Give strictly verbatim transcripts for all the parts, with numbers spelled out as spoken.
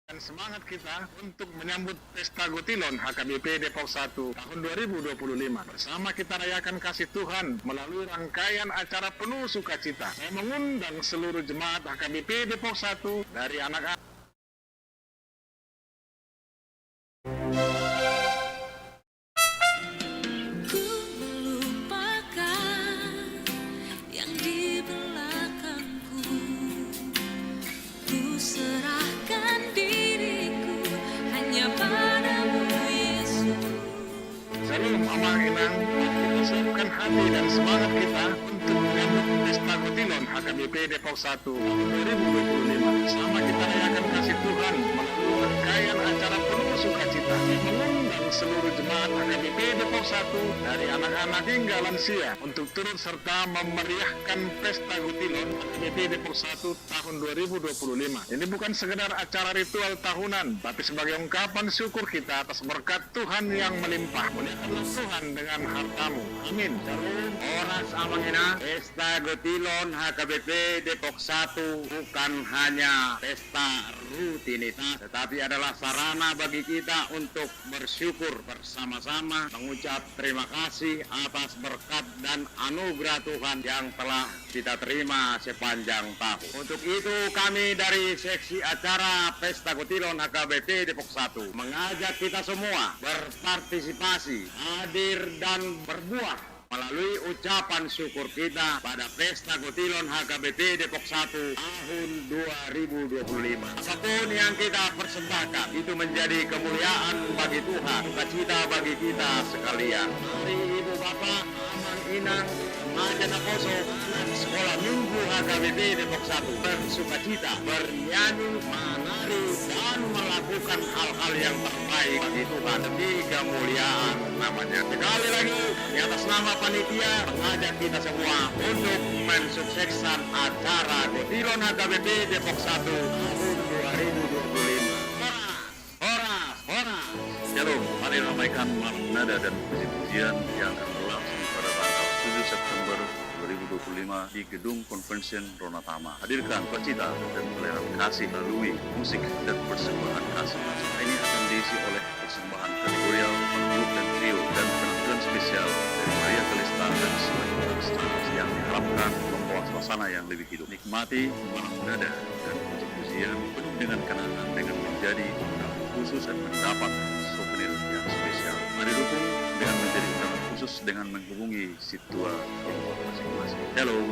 Dan semangat kita untuk menyambut Pesta Gotilon H K B P Depok satu tahun dua ribu dua puluh lima. Bersama kita rayakan kasih Tuhan melalui rangkaian acara penuh sukacita. Saya mengundang seluruh jemaat H K B P Depok satu, dari anak-anak Ku melupakan yang di belakangku. Ku serahkan diriku hanya padamu, Yesus. Shalom, Amang Inang. Mari kita siapkan hati dan semangat kita untuk menyambut Pesta Gotilon H K B P Depok satu tahun dua ribu dua puluh lima. Bersama kita rayakan kasih Tuhan melalui rangkaian acara penuh sukacita. Saya mengundang seluruh jemaat H K B P Depok satu, dari anak-anak hingga lansia, untuk turut serta memeriahkan Pesta Gotilon H K B P Depok satu tahun dua ribu dua puluh lima. Ini bukan sekedar acara ritual tahunan, tapi sebagai ungkapan syukur kita atas berkat Tuhan yang melimpah. Muliakanlah Tuhan dengan hartamu. Amin. Shalom. Horas, Amang Inang. Pesta Gotilon H K B P Depok satu bukan hanya pesta rutinitas, tetapi adalah sarana bagi kita untuk bersyukur bersama-sama, mengucap terima kasih atas berkat dan anugerah Tuhan yang telah kita terima sepanjang tahun. Untuk itu, kami dari Seksi Acara Pesta Gotilon H K B P Depok satu mengajak kita semua berpartisipasi, hadir, dan berbuah melalui ucapan syukur kita pada Pesta Gotilon H K B P Depok satu tahun dua ribu dua puluh lima. Apapun yang kita persembahkan, itu menjadi kemuliaan bagi Tuhan, sukacita bagi kita sekalian. Mari ibu bapak, amang inang, remaja naposo, anak sekolah minggu H K B P Depok satu bersukacita, bernyanyi, menari, dan melakukan hal-hal yang terbaik bagi Tuhan demi kemuliaan nama-Nya. Sekali lagi, di atas nama panitia, mengajak kita semua untuk mensukseskan acara Gotilon H K B P Depok satu tahun dua ribu dua puluh lima. Horas, horas, horas. Shalom, mari ramaikan malam nada dan puji-pujian yang akan berlangsung pada tanggal tujuh September dua ribu dua puluh lima di Gedung Convention Ronatama. Hadirkan sukacita dan pelayanan kasih melalui musik dan persembahan kasih. Acara ini akan diisi oleh persembahan kategorial, grup dan trio, dan penampilan spesial dari Maria Kalista dan Simanjuntak Stars yang diharapkan membawa suasana yang lebih hidup. Nikmati malam nada dan puji-pujian penuh dengan kenangan dengan menjadi undangan khusus dan mendapat souvenir yang spesial. Mari dukung dengan menjadi undangan khusus dengan menghubungi situan kelompok masing-masing. Shalom.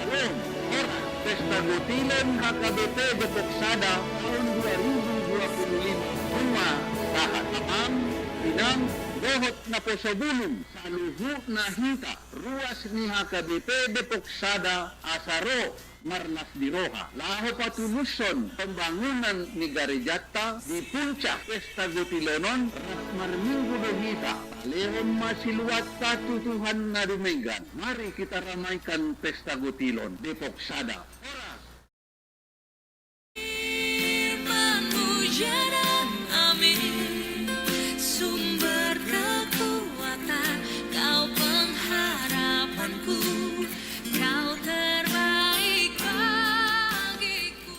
Shalom. Horas. Pesta Gotilon H K B P Depok sada tahun dua ribu dua puluh lima. Nunga sahat, amang, inang, dohot naposo bulung, saluhutna hita, ruas ni H K B P Depok sada, asa ro marlas ni roha laho patulushon pembangunan ni garejanta di puncak Pesta Gotilon on. Rap marminggu do hita talehon ma siluanta tu Tuhan na dumenggan. Mari kita ramaikan Pesta Gotilon Depok sada. Horas. Amin. Sumber kekuatan, Kau pengharapanku, Kau terbaik bagiku.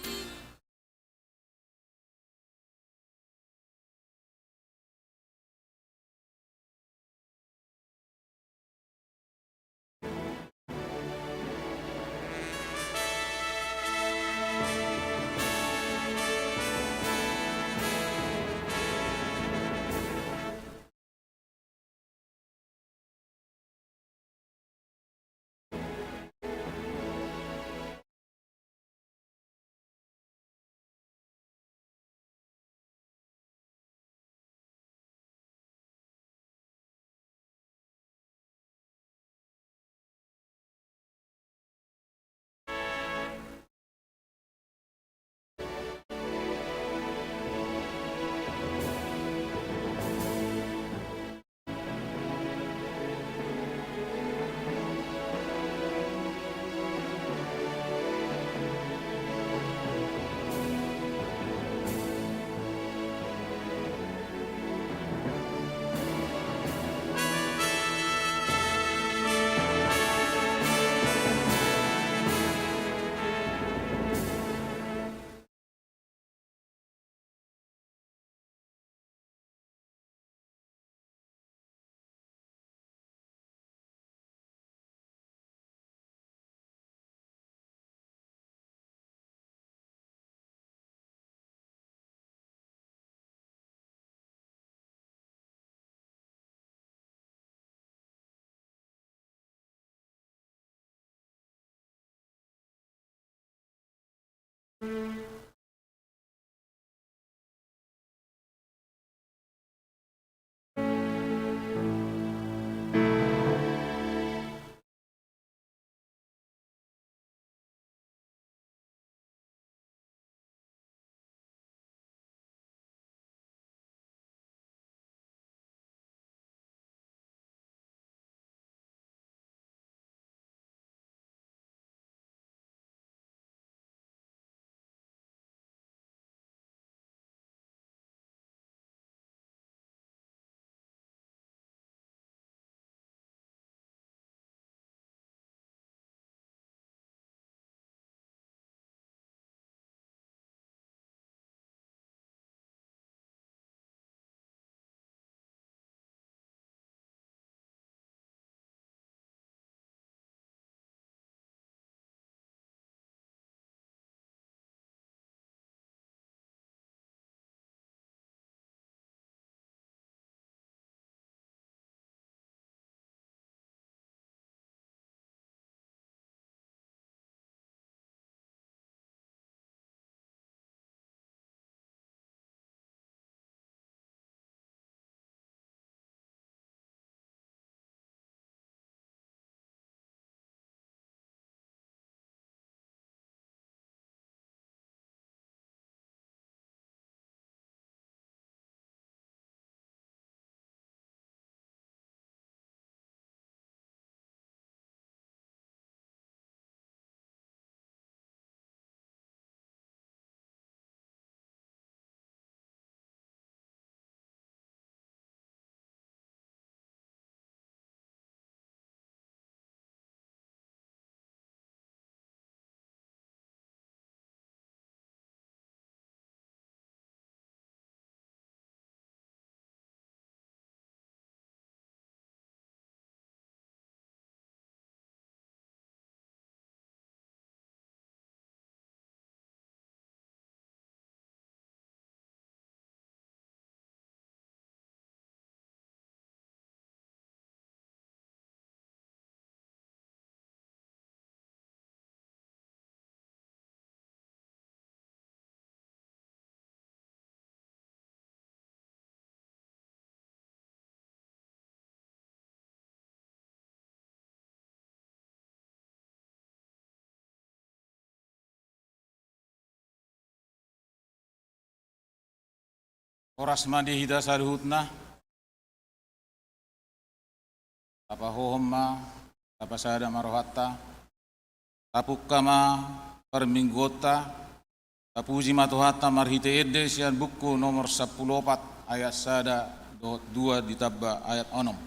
Horas ma di hita saluhutna. Tapahohom ma, tapasada ma rohanta. Tapungka ma parmingguonta. Tapuji ma Tuhanta marhite ende sian buku nomor sampulu opat ayat sada dohot dua ditamba ayat onom.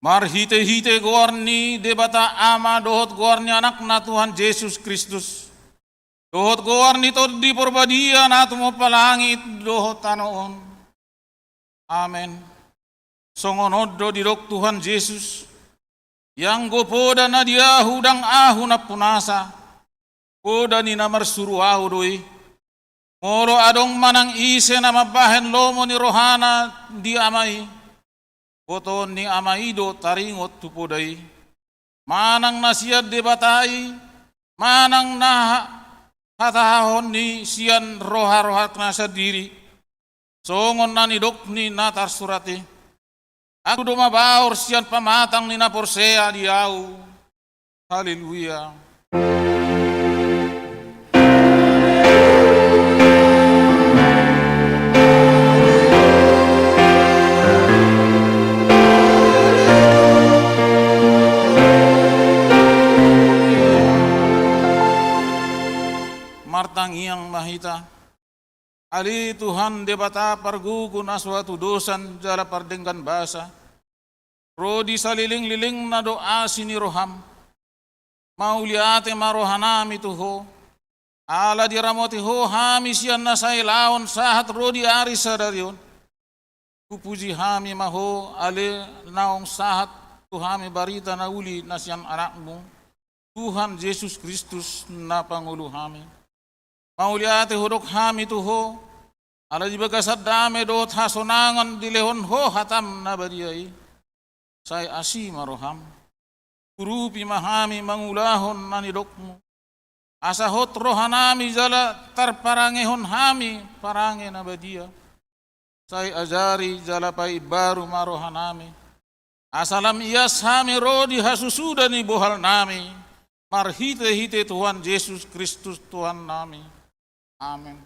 Marhite-hite goar ni Debata Ama dohot goar ni Anakna Tuhan Jesus Kristus, dohot goar ni Tondi Porbadia na tumompa langit dohot tano on. Amen. Songon on do didok Tuhan Jesus: Ianggo poda na di ahu ndang ahu nampunasa, poda ni na marsuru ahu do i. Molo adong manang ise na mambahen lomo ni rohana di Ama i, botoon ni Ama i do taringot tu poda i, manang na sian Debata i, manang na ha-, hatahahon ni sian roha-rohana sandiri, songon na nidok ni na tarsurat i: Ahu do mabaor sian pamatang ni na porsea di ahu. Haleluya. Martangiang ma hita. Ale Tuhan Debata pargogo na so hatudosan jala pardenggan basa, ro di salelenglelengna do asi ni roham. Mauliate ma rohanami tu Ho, ala diramoti Ho hami sian na sai laon sahat ro di ari sadari on. Hupuji hami ma Ho ale naung sahat tu hami barita na uli na sian Anakmu, Tuhan Jesus Kristus na pangolu hami. Mauliate hudok hami tu Ho, ala di bagasan dame dohot hasonangan dilehon Ho hatam na badia i. Sai asi ma roham. Urupi ma hami mangulahon na nidokmu. Asa hot rohanami jala tarparangehon hami parange na badia. Sai ajari jala paimbaru ma rohanami. Asa lam ias hami ro di hasusuda ni bohalnami. Marhite-hite Tuhan Jesus Kristus Tuhannami. Amen.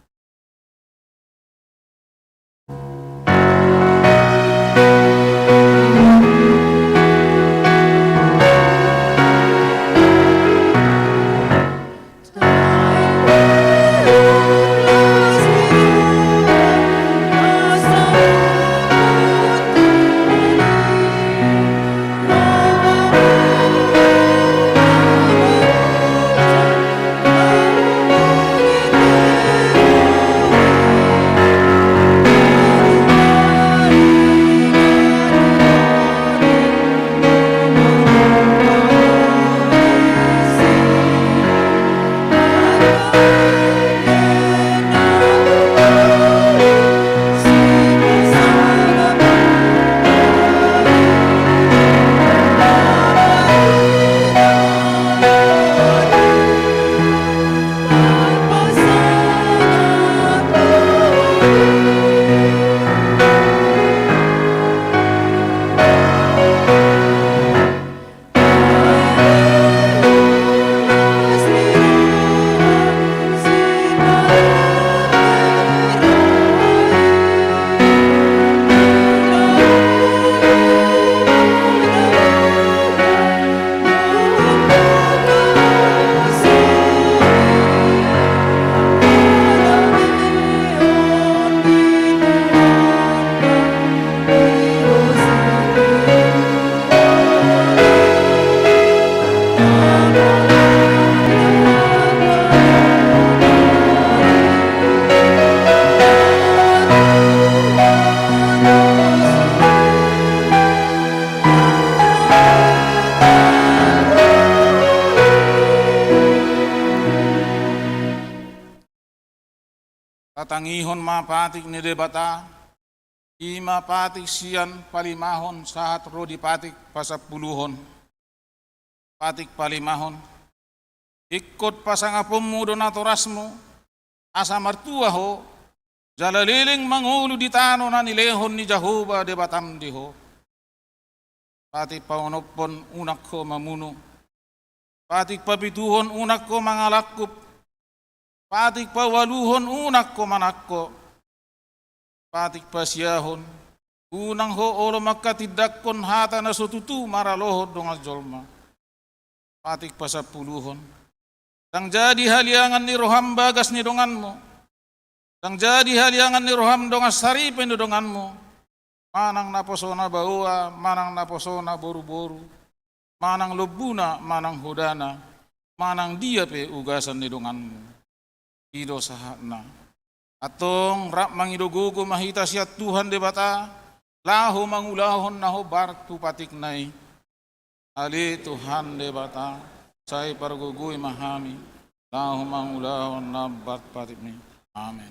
Tatangihon ma patik ni Debata, i ma patik sian palimahon sahat ro di patik pasampuluhon. Patik palimahon. Ingkon pasangaponmu do natorasmu, asa martua ho, jala leleng mangolu di tano na nilehon ni Jahowa Debatam di ho. Patik paonomhon, unang ho mamunu. Patik papituhon, unang ho mangalangkup. Patik paualuhon, unang ho manangko. Patik pasiahon, unang ho olo manghatindanghon hata na so tutu maralohon dongan jolma. Patik pasampuluhon. Ndang jadi haliangan ni roham bagas ni donganmu. Ndang jadi haliangan ni roham dongan saripe ni donganmu. manang naposona baoa, manang naposona boruboru, manang lombuna, manang hodana, manang dia pe ugasan ni donganmu. I do sahatna. Antong rap mangido gogo ma hita sian Tuhan Debata, laho mangulahon na hombar tu patikna i. Ale Tuhan Debata, sai pargogoi ma hami, laho mangulahon na hombar patikmi. Amen.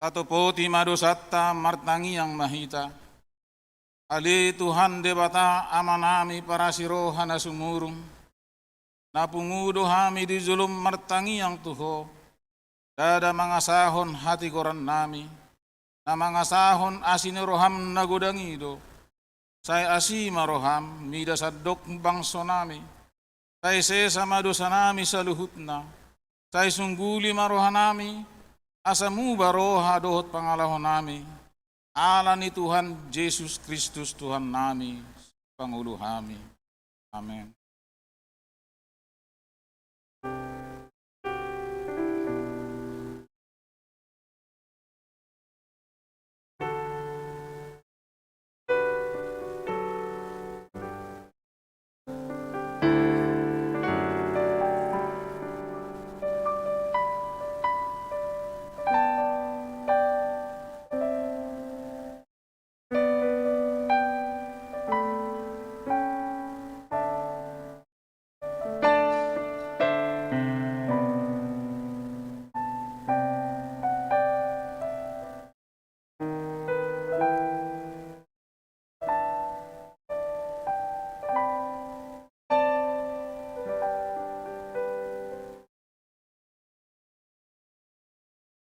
Tatopoti ma dosanta, martangiang ma hita. Ale Tuhan Debata, Amanami parasi roha na sumurung, na pungu do hami di jolom martangiang tu Ho, ndada mangasahon hatigorannami, na mangasahon asi ni roham na godang i do. Sai asi ma roham mida sandok bangsonami. Sai sesa ma dosanami saluhutna. Sai sungguli ma rohanami, asa muba roha dohot pangalahonami. Ala ni Tuhan Jesus Kristus Tuhannami, pangolu hami. Amen.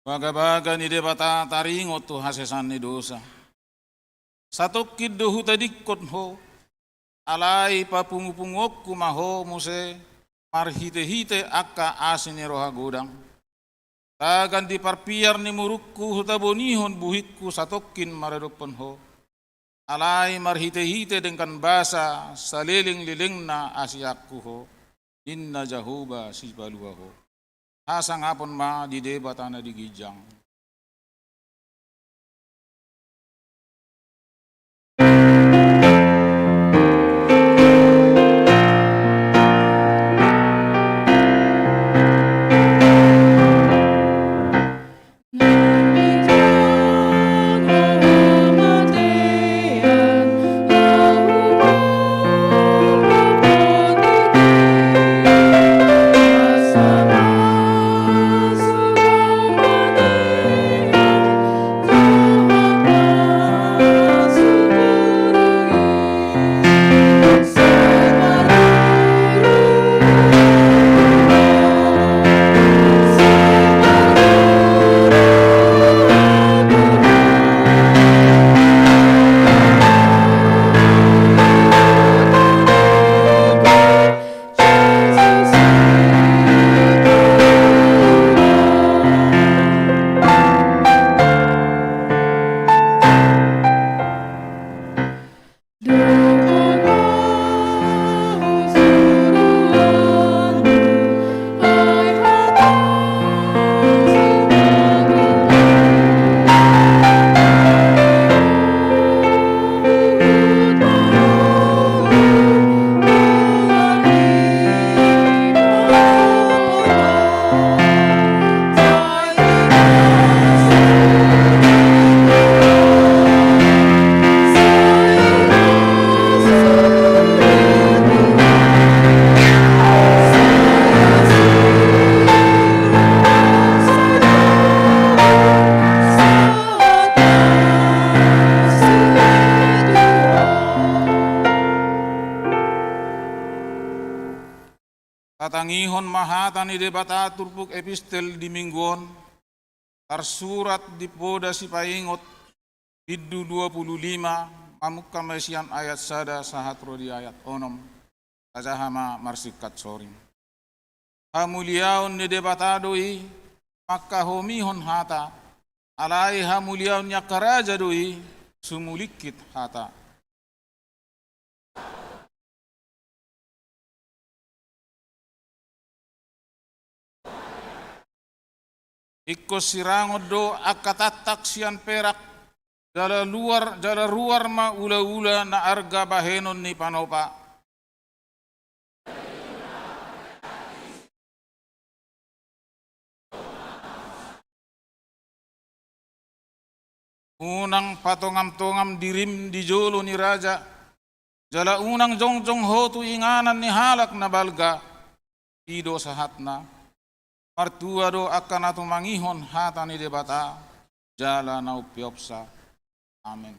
Bagabaga ni Debata taringot tu hasesaan ni dosa. Satongkin do hutadingkon Ho, alai papungupunguonku ma Ho muse marhitehite angka asi ni roha godang. Tagan di parpiar ni murungku hutabonihon buhingku satongkin maradophon Ho. Alai marhitehite denggan basa saleleng-lelengna asianku Ho, ninna Jahowa Sipalua Ho. Hasangapon ma di Debata na di ginjang. Tatangihon ma hata ni Debata turpuk epistel di minggu on, tarsurat di Poda Sipaingot, bindu dua pulu lima, mamungka ma i sian ayat sada sahat ro di ayat onom. Tajaha ma marsingkat soring. Hamuliaon ni Debata do i, mangkahomihon hata, alai hamuliaon ni angka raja do i, sumulingkit hata. Ingkon sirangon do angka tantang sian perak, jala luar, jala ruar ma ulaula na arga bahenon ni panopa. Unang patongamtongam dirim di jolo ni raja, jala unang jongjong ho tu inganan ni halak na balga, i do sahatna. Martua do angka na tumangihon hata ni Debata, jala na umpeopsa. Amen.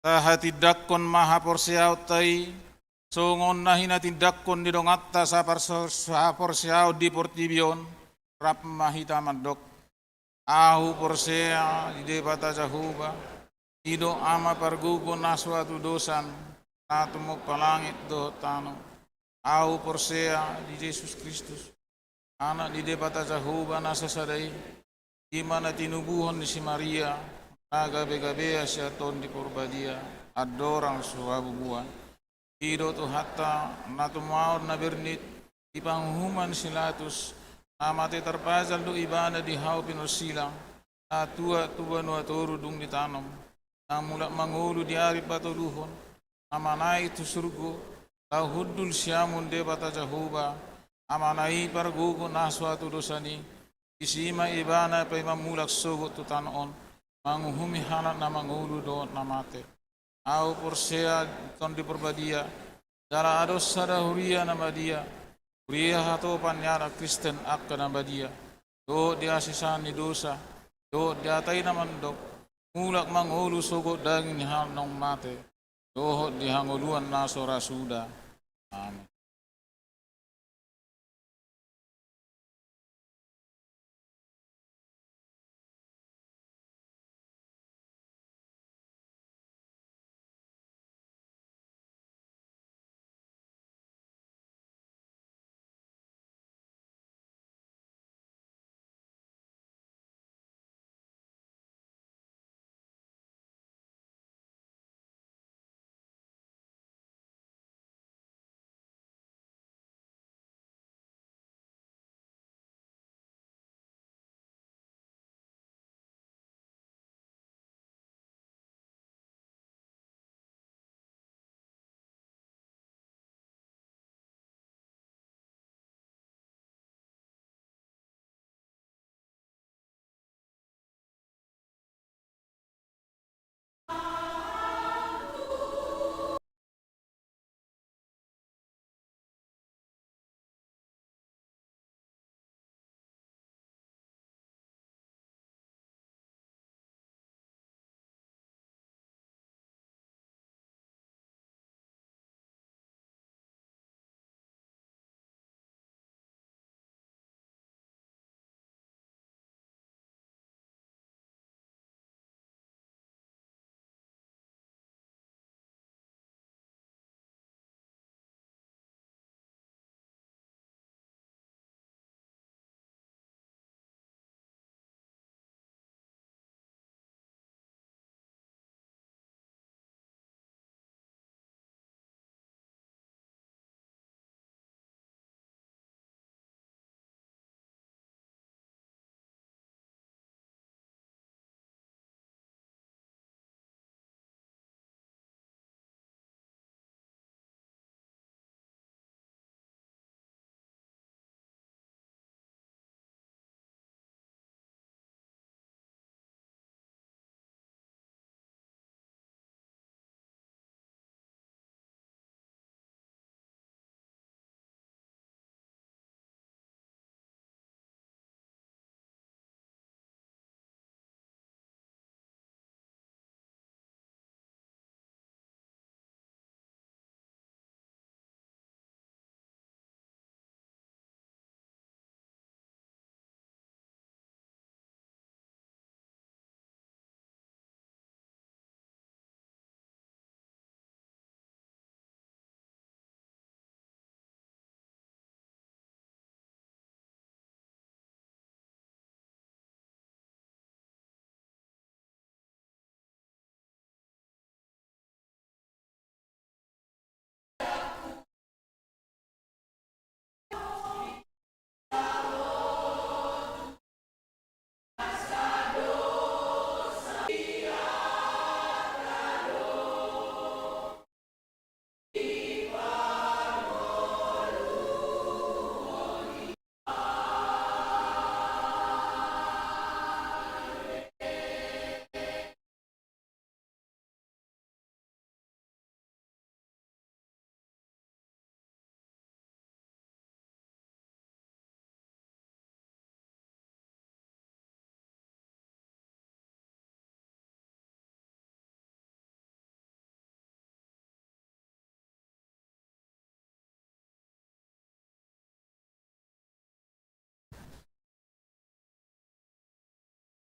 Tahatindangkon ma haporseaonta i, songon na hinatindangkon ni donganta saparso-, saporseaon di portibi on, rap ma hita mandok: Ahu porsea di Debata Jahowa, i do Ama pargogo na so hatudosan, na tumompa langit dohot tano. Ahu porsea di Jesus Kristus, Anak ni Debata Jahowa na sasada i, i ma na tinubuhon ni si Maria, na gabe-gabea sian Tondi Porbadia, andorang so habubuhan. I do Tuhanta, na tumaon na bernit di panguhuman si Pilatus, na mate tarpajal do ibana di hau pinonsilang, na tuat tu banua toru dung ditanom, na mulak mangolu di ari patoluhon, na manaek tu surgo, laho hundul siamun Debata Jahowa, Amana i pargogo na so hatudosan i, disi ma ibana paima mulak sogot tu tano on, manguhumi halak na mangolu dohot na mate. Ahu porsea di Tondi Porbadia, jala adong sada huria na badia, huria hatopan ni halak Kristen angka na badia, dohot di hasesaan ni dosa, dohot di hata i na mandok: Mulak mangolu sogot daging ni halak naung mate, dohot di hangoluan na so ra suda. Amin.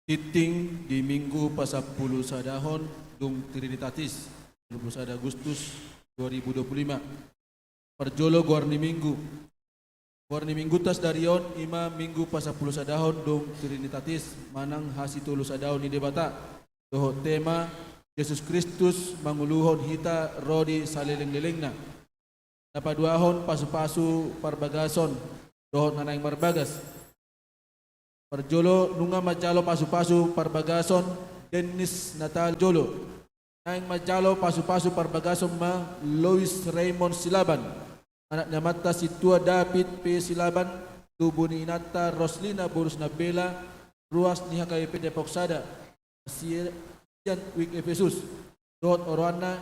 Tingting di Minggu pasampulusadahon dung Trinitatis, dua puluh sada Agustus dua ribu dua puluh lima. Parjolo, goar ni Minggu. Goar ni Minggunta sadari on i ma Minggu pasampulusadahon dung Trinitatis manang hasitolusadaon ni Debata, dohot tema Jesus Kristus manguluhon hita ro di salelenglelengna. Na paduahon, pasupasu parbagason dohot na naeng marbagas. Parjolo, nunga manjalo pasupasu parbagason Dennis Natal jolo. Naeng manjalo pasupasu parbagason ma Lois Raymond Silaban, anak ni amanta Sintua David P Silaban, tubu ni inanta Roslina boru Sinambela, ruas ni H K B P Depok Sada, sian Wik Efesus, dohot oroanna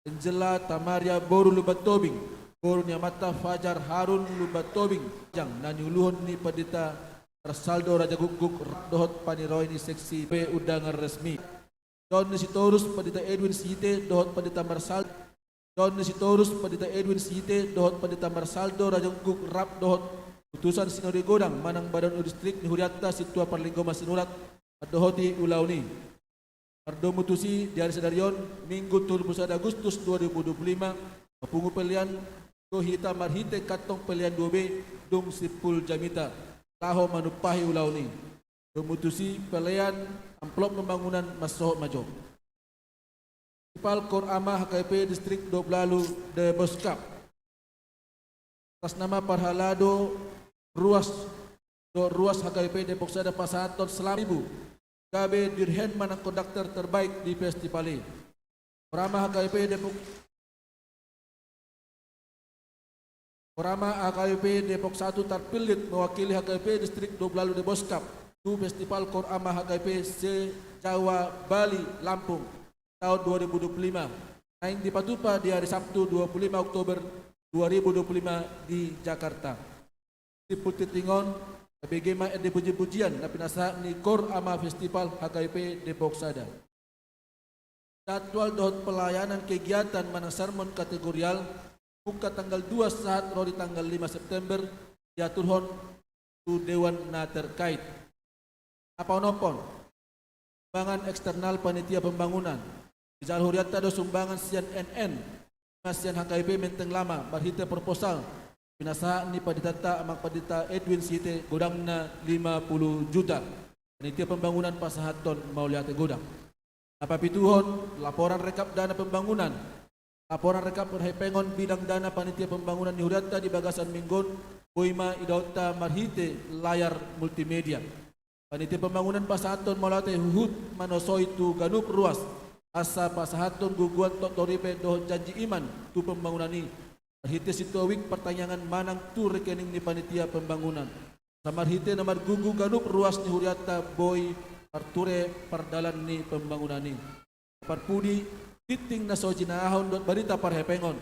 Angela Tamaria boru Lumban Tobing, boru ni amanta Fajar Harun Lumban Tobing, jang na niuluhon ni Pandita Marsaldo Raja Gukguk, dohot paniroi ni seksi pe undangan resmi. John ni Sitorus Pandita Edwin Sihite dohot Pandita Marsal John ni Sitorus Pandita Edwin Sihite dohot Pandita Marsaldo Raja Gukguk rap dohot utusan sinode godang manang badan udistrik ni hurianta Sintua Parlinggoman Sinurat mandohoti ulaon i. Mardomu tusi, di ari sadari on, Minggu tolu puluh sada Agustus dua ribu dua puluh lima, marpungu pelean do hita marhite kantong pelean dua B dung simpul jamita laho manumpahi ulaon i. Domu tusi, pelean amplop pembangunan mansohot ma jo. Festival Koor Ama H K B P Distrik Dop Lalu Deboskap. Atas nama parhalado ruas dohot ruas H K B P Depok Sada pasahathon selam ibu gabe dirhen manang konduktor terbaik di festival i. Koor Ama H K B P Depok Koor Ama H K B P Depok Satu tarpillit mewakili H K B P Distrik Dop Lalu Deboskap tu Festival Koor Ama H K B P se-Jawa Bali Lampung taon dua ribu dua puluh lima, naeng dipatupa di ari Sabtu dua puluh lima Oktober dua ribu dua puluh lima di Jakarta. Di pulpit on, tabege ma ende pujipujian na pinasahat ni Koor Ama Festival H K B P Depok Sada. Jadwal dohot pelayanan kegiatan manang sermon kategorial, buka tanggal dua sahat ro di tanggal lima September, diaturhon tu dewan na terkait. Na paonomhon, sumbangan eksternal panitia pembangunan. Dijalo hurianta do sumbangan sian N N, na sian H K B P Menteng Lama, marhite proposal pinasahat ni panditanta Amang Pandita Edwin Sihite, godangna lima puluh juta. Panitia pembangunan pasahathon mauliate godang. Na papituhon, laporan rekap dana pembangunan. Laporan rekap parhepengon bidang dana panitia pembangunan ni hurianta di bagasan minggu on, boi ma idaonta marhite layar multimedia. Panitia pembangunan pasahathon mauliate huhut manosoi tu ganup ruas, asa pasahathon guguan tortor ipe dohot janji iman tu pembangunan i, marhite sintua Wik partangiangan manang tu rekening ni panitia pembangunan. Asa marhite na margugu ganup ruas ni hurianta boi parture pardalan ni pembangunan i. Parpudi, tingting na so jinahahon dohot barita parhepengon,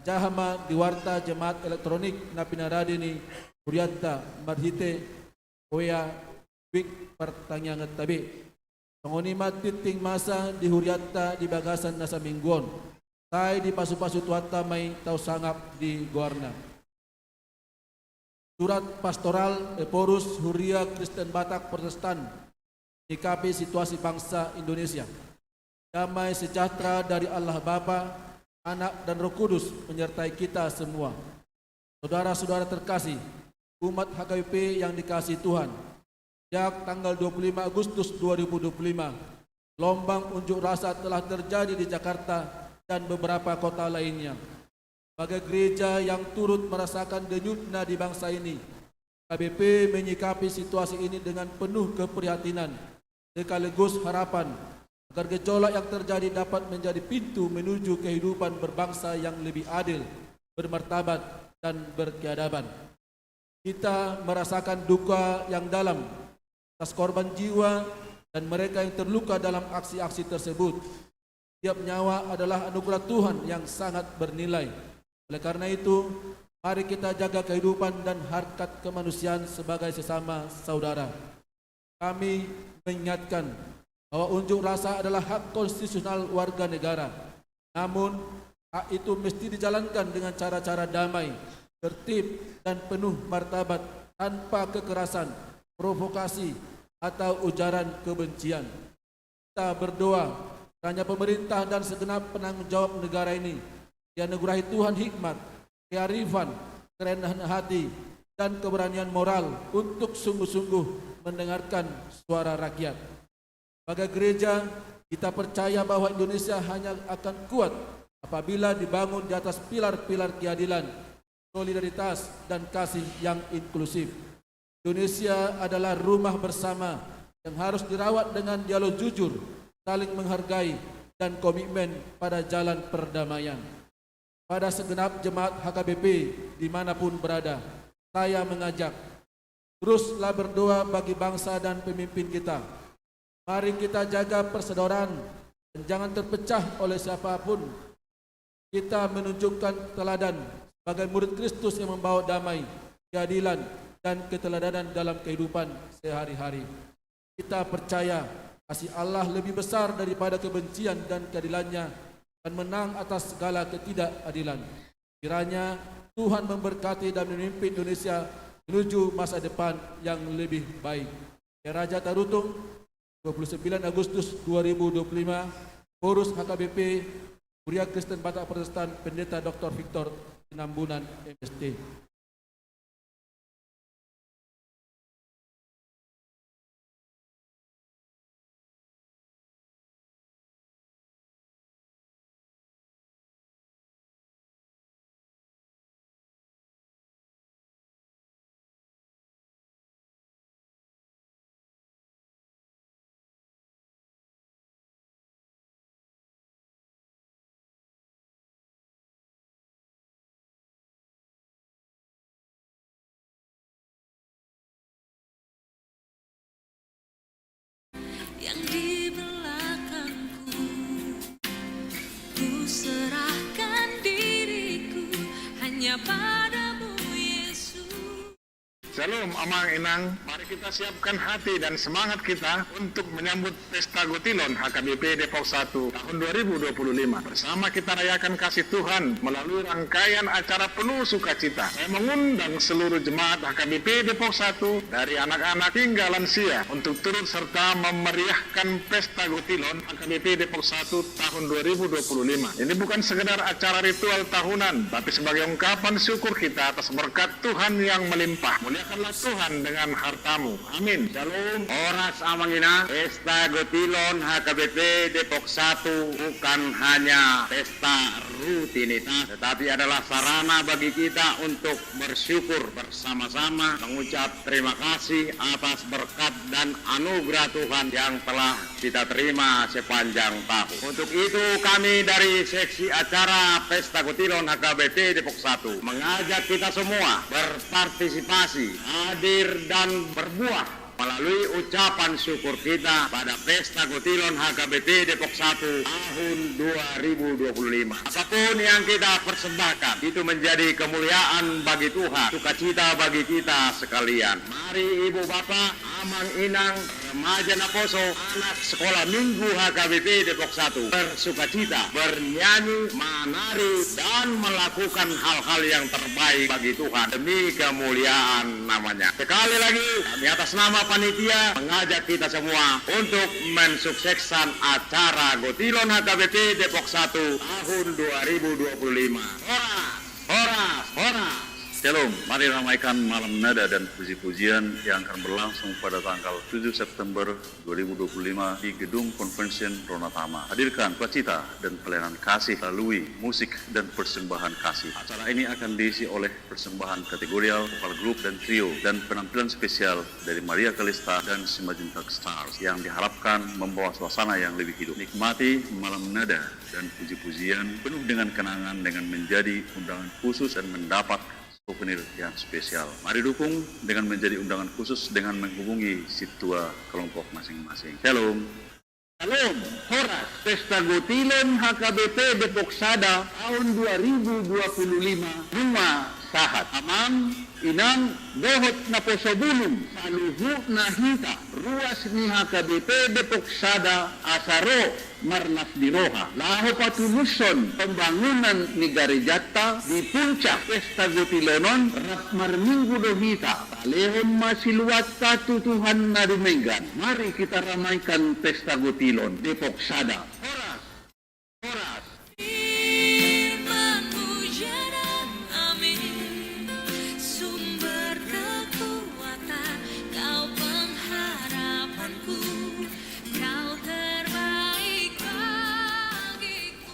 jaha ma di warta jemaat elektronik na pinarade ni hurianta marhite W A Wik partangianganta be. Songon i ma tingting masa di hurianta di bagasan na saminggu on. Sai dipasupasu Tuhanta ma i, tau sangap di goarna. Surat Pastoral Ephorus Huria Kristen Batak Protestan menyikapi situasi bangsa Indonesia. Damai sejahtera dari Allah Bapa, Anak, dan Roh Kudus menyertai kita semua. Saudara-saudara terkasih, umat H K B P yang dikasihi Tuhan, sejak tanggal dua puluh lima Agustus dua ribu dua puluh lima, gelombang unjuk rasa telah terjadi di Jakarta dan beberapa kota lainnya. Sebagai gereja yang turut merasakan denyutna di bangsa ini, H K B P menyikapi situasi ini dengan penuh keprihatinan sekaligus harapan agar gejolak yang terjadi dapat menjadi pintu menuju kehidupan berbangsa yang lebih adil, bermartabat, dan berkeadaban. Kita merasakan duka yang dalam atas korban jiwa dan mereka yang terluka dalam aksi-aksi tersebut. Tiap nyawa adalah anugerah Tuhan yang sangat bernilai. Oleh karena itu, mari kita jaga kehidupan dan harkat kemanusiaan sebagai sesama saudara. Kami mengingatkan bahwa unjuk rasa adalah hak konstitusional warga negara. Namun, hak itu mesti dijalankan dengan cara-cara damai, tertib, dan penuh martabat, tanpa kekerasan, provokasi, atau ujaran kebencian. Kita berdoa, kiranya pemerintah dan segenap penanggung jawab negara ini dianugerahi Tuhan hikmat, kearifan, kerendahan hati, dan keberanian moral untuk sungguh-sungguh mendengarkan suara rakyat. Sebagai gereja, kita percaya bahwa Indonesia hanya akan kuat apabila dibangun di atas pilar-pilar keadilan, solidaritas, dan kasih yang inklusif. Indonesia adalah rumah bersama yang harus dirawat dengan dialog jujur, saling menghargai, dan komitmen pada jalan perdamaian. Pada segenap jemaat H K B P dimanapun berada, saya mengajak, teruslah berdoa bagi bangsa dan pemimpin kita. Mari kita jaga persaudaraan dan jangan terpecah oleh siapapun. Kita menunjukkan teladan sebagai murid Kristus yang membawa damai, keadilan, dan keteladanan dalam kehidupan sehari-hari. Kita percaya kasih Allah lebih besar daripada kebencian dan keadilannya dan menang atas segala ketidakadilan. Kiranya Tuhan memberkati dan memimpin Indonesia menuju masa depan yang lebih baik. Saya Raja Tarutung, dua puluh sembilan Agustus dua ribu dua puluh lima, Pengurus H K B P, Kuria Kristen Batak Protestan, Pendeta Doktor Victor Sinambunan, M S T. Yang di belakangku, ku serahkan diriku hanya padamu, Yesus. Shalom, Amang Inang. Mari kita siapkan hati dan semangat kita untuk menyambut Pesta Gotilon H K B P Depok satu tahun dua ribu dua puluh lima. Bersama kita rayakan kasih Tuhan melalui rangkaian acara penuh sukacita. Saya mengundang seluruh jemaat H K B P Depok satu, dari anak-anak hingga lansia, untuk turut serta memeriahkan Pesta Gotilon H K B P Depok satu tahun dua ribu dua puluh lima. Ini bukan sekedar acara ritual tahunan, tapi sebagai ungkapan syukur kita atas berkat Tuhan yang melimpah. Muliakanlah Tuhan dengan hartamu. Amin. Shalom. Horas, Amang Inang. Pesta Gotilon H K B P Depok satu bukan hanya pesta rutinitas, tetapi adalah sarana bagi kita untuk bersyukur bersama-sama, mengucap terima kasih atas berkat dan anugerah Tuhan yang telah kita terima sepanjang tahun. Untuk itu, kami dari Seksi Acara Pesta Gotilon H K B P Depok satu mengajak kita semua berpartisipasi, hadir, dan berbuah melalui ucapan syukur kita pada Pesta Gotilon H K B P Depok satu tahun dua ribu dua puluh lima. Apapun yang kita persembahkan, itu menjadi kemuliaan bagi Tuhan, sukacita bagi kita sekalian. Mari, Ibu, Bapak, Amang, Inang, remaja, naposo, anak sekolah minggu H K B P Depok satu bersukacita, bernyanyi, menari, dan melakukan hal-hal yang terbaik bagi Tuhan demi kemuliaan nama-Nya. Sekali lagi, kami atas nama panitia mengajak kita semua untuk mensukseskan acara Gotilon H K B P Depok satu tahun dua ribu dua puluh lima. Horas, horas, horas. Shalom, mari ramaikan malam nada dan puji-pujian yang akan berlangsung pada tanggal tujuh September dua ribu dua puluh lima di Gedung Convention Ronatama. Hadirkan sukacita dan pelayanan kasih melalui musik dan persembahan kasih. Acara ini akan diisi oleh persembahan kategorial, vokal grup dan trio, dan penampilan spesial dari Maria Kalista dan Simanjuntak Stars yang diharapkan membawa suasana yang lebih hidup. Nikmati malam nada dan puji-pujian penuh dengan kenangan dengan menjadi undangan khusus dan mendapat souvenir yang spesial. Mari dukung dengan menjadi undangan khusus dengan menghubungi sintua kelompok masing-masing. Shalom. Shalom, horas. Pesta Gotilon H K B P Depok satu tahun dua ribu dua puluh lima nunga Sahat. Amang, inang, dohot naposo bulung, saluhutna hita, ruas ni H K B P Depok Sada, asa ro marlas ni roha laho patulushon pembangunan ni garejanta di puncak pesta gotilon on. Rap marminggu do hita, talehon ma siluanta tu Tuhan na dumenggan. Mari kita ramaikan pesta gotilon. Depok Sada. Horas. Horas. Firman hujaran, amin. Sumber kekuatan, Kau pengharapanku, Kau terbaik bagiku.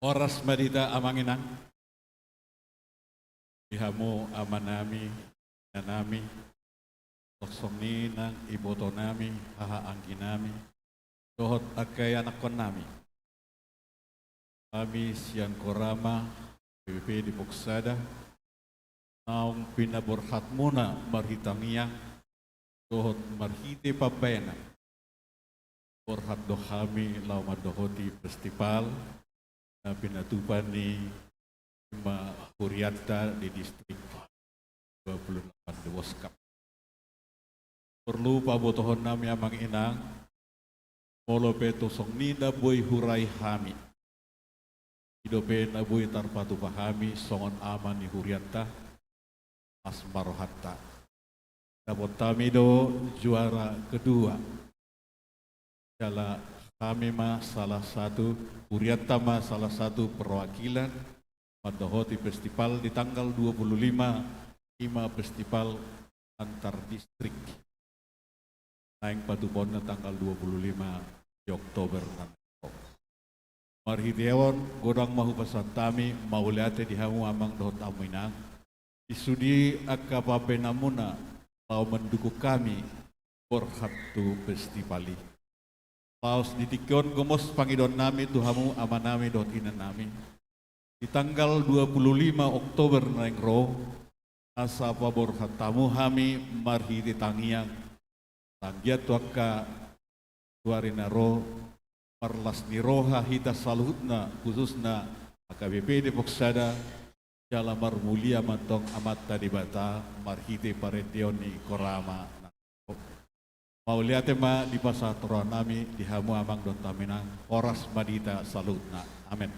Horas ma di hita amang inang, di hamu amanami, inanami, songon i nang ibotonami, haha angginami, dohot angka ianakkonnami. Hami sian Korama P B P Depok Sada, naung pinaborhatmuna marhite tangiang dohot marhite pambahenan, borhat do hami laho mandohoti festival na pinatupa ni ma hurianta di distrik dua puluh delapan di Boskap. Porlu pabotohonnami amang inang, molo pe tung songon i na boi hurai hami, i dope na boi tarpatupa hami songon ama ni hurianta, las ma rohanta. Dapot hami do juara kedua. Jala hami ma salah satu, hurianta ma salah satu perwakilan mandohoti festival di tanggal dua puluh lima, i ma festival antar distrik. Naeng patupaonna tanggal dua puluh lima di Oktober nanti. Marhite on, godang ma hupasahat hami mauliate di hamu amang dohot hamu inang, di sude angka pambahenanmuna laho mandukung hami borhat tu festival i. Laos di tingki on gomos pangidoannami tu hamu amanami dohot inanami, di tanggal dua puluh lima Oktober naeng ro, asa paborhat hamu hami marhite tangiang, anggiat tu angka suari na ro, marlas ni roha hita saluhutna, khususna H K B P Depok Sada, jala marmulia ma antong Amanta Debata marhite parendeon ni Korama. Mauliate ma dipasahat rohanami di hamu amang dohot hamu inang, horas ma di hita saluhutna. Amen.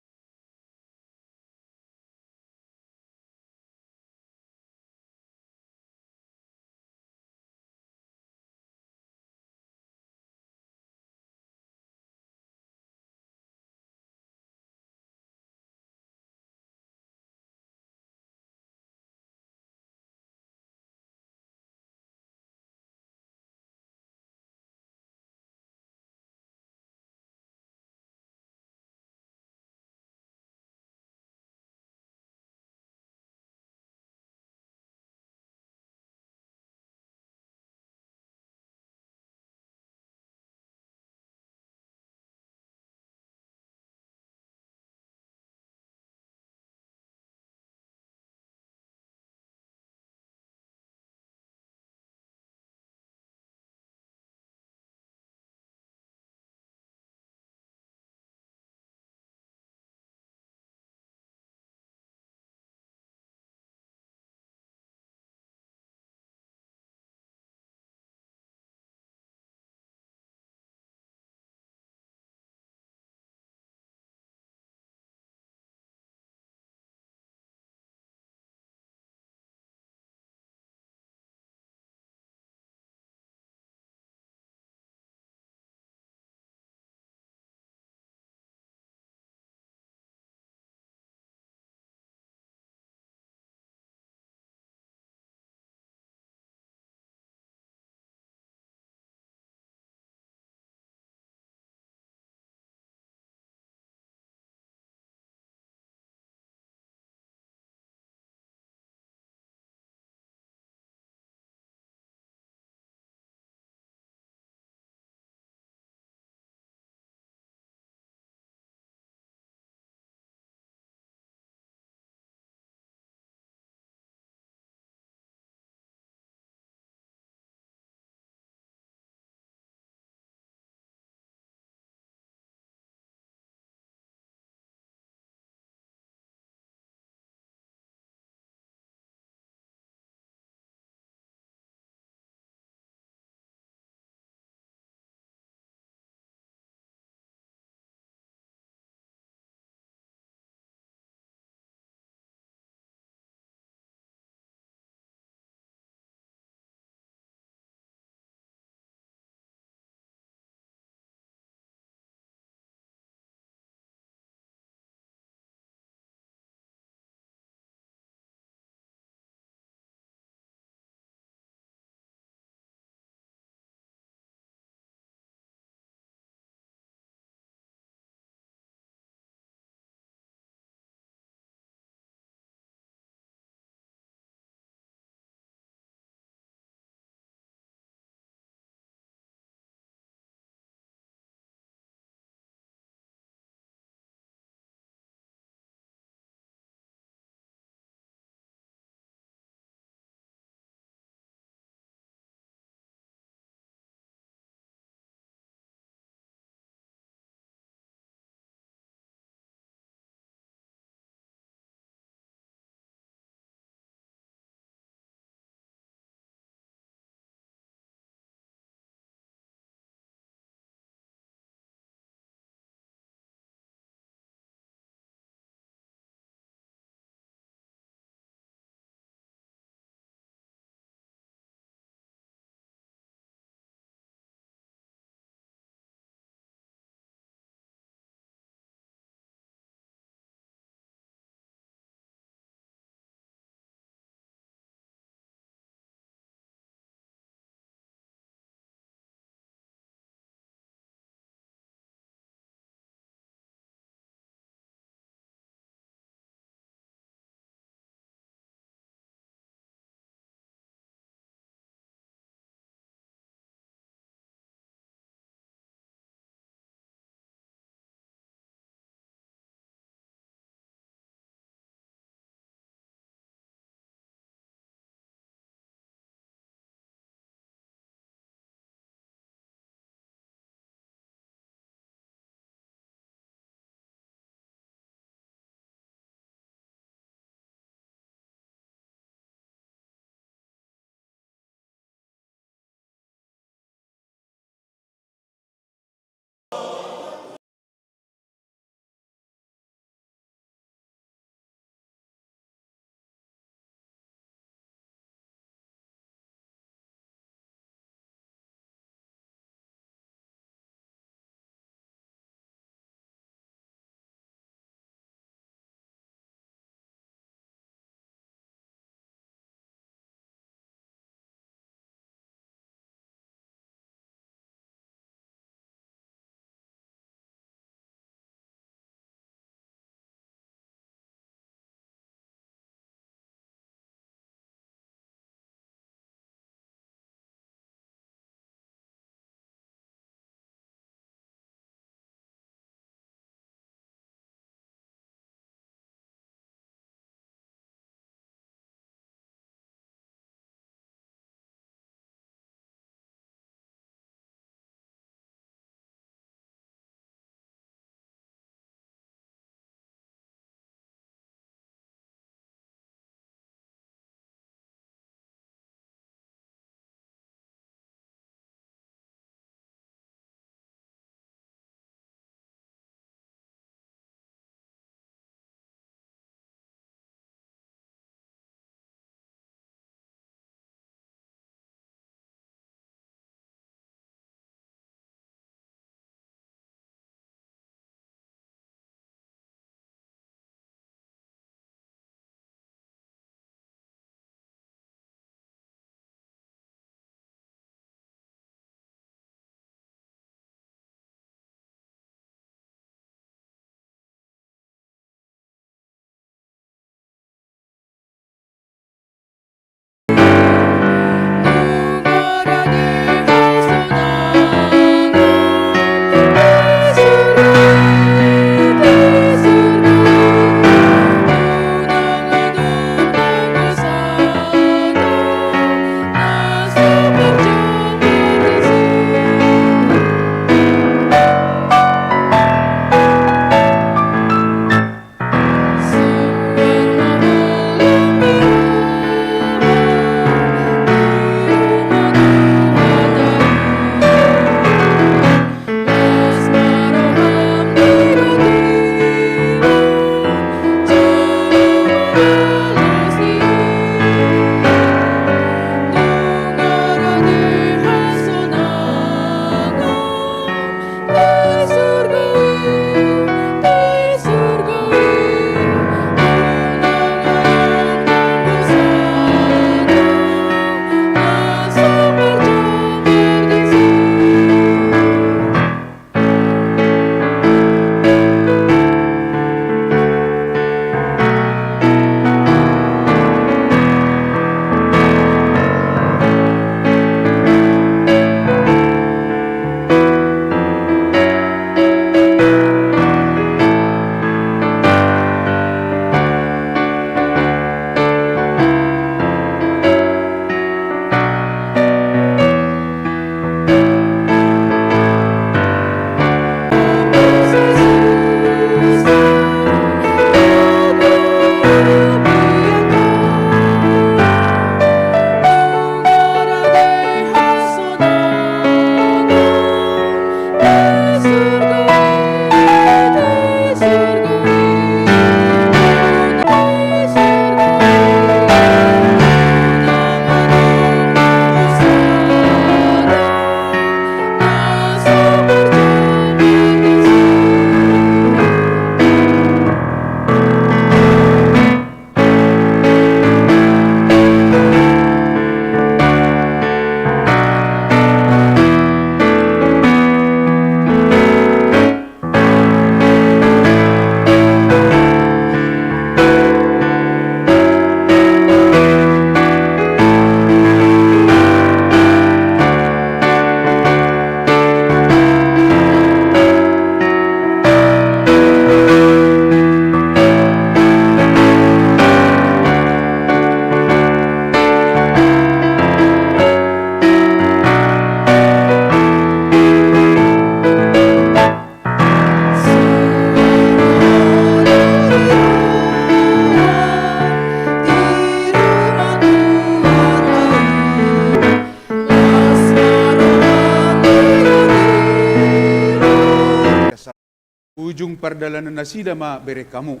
Dung pardalanan nasida ma bereng hamu,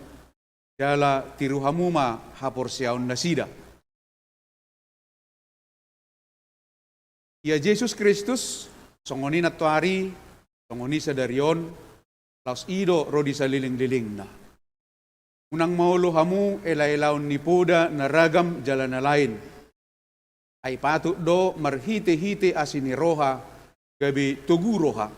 jala tiru hamu ma haporseaon nasida. Ia Jesus Kristus, songon i nantoari, songon i sadari on, laos i do ro di salelenglelengna. Unang maolo hamu elaelaon ni poda na ragam jala na lain. Ai patut do marhitehite asi ni roha gabe togu roha,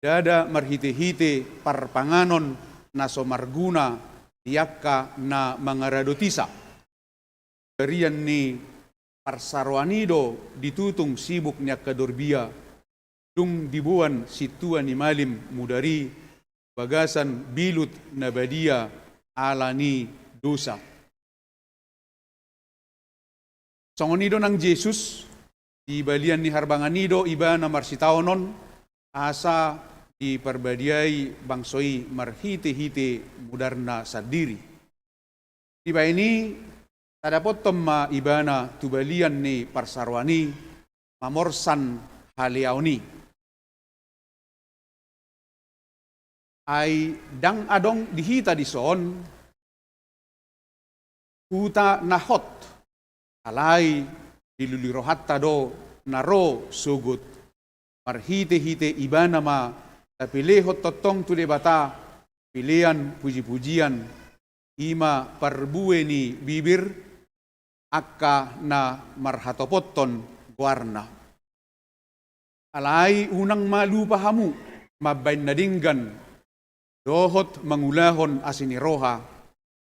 ndada marhitehite parpanganon na so marguna di angka na mangaradotisa. Barian ni parsaroan i do ditutung sibuk ni angka dorbia, dung diboan sintua ni malim mudar i bagasan bilut na badia ala ni dosa. Songon i do nang Jesus, di balian ni harbangan i do ibana marsitaonon, asa diparbadiai bangso i marhitehite mudarna sandiri. Dibaen i, tadapothon ma ibana tu balian ni parsaroan i, mamorsan haleaon i. Ai ndang adong di hita dison huta na hot, alai di lului rohanta do na ro sogot. Marhitehite ibana ma tapelehon tongtong tu Debata pelean pujipujian, i ma parbue ni bibir angka na marhatopothon goarna. Alai unang ma lupa hamu mambaen na denggan dohot mangulahon asi ni roha,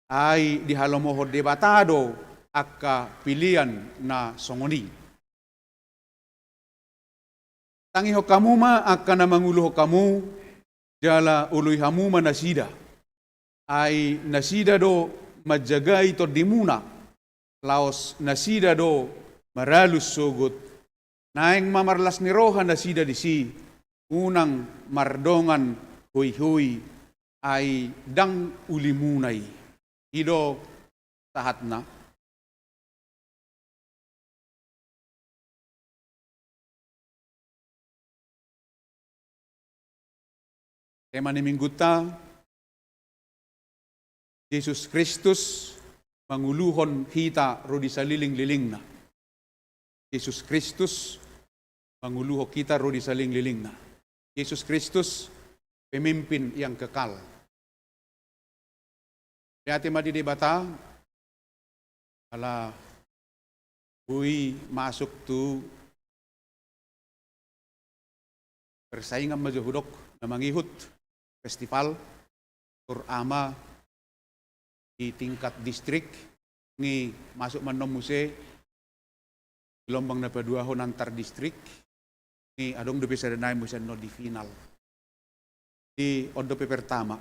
ai dihalomohon Debata do angka pelean na songon i. Tangihon hamu ma angka na manguluhon hamu, jala oloi hamu ma nasida. Ai nasida do manjagai tondimuna, laos nasida do maralus sogot. Naeng ma marlas ni roha nasida disi, unang mardongan hoihoi, ai ndang ulimuna i. I do sahatna. Tema ni minggunta, Jesus Kristus manguluhon hita ro di salelenglelengna. Jesus Kristus manguluhon hita ro di salelenglelengna. Jesus Kristus, pemimpin yang kekal. Mauliate ma di Debata, ala boi masuk tu persaingan ma jo hudok na mangihut festival Tur Ama di tingkat distrik, nunga masuk ma annon muse gelombang na paduahon antar distrik, nunga adong dope sada nai muse annon di final. Di on dope pertama.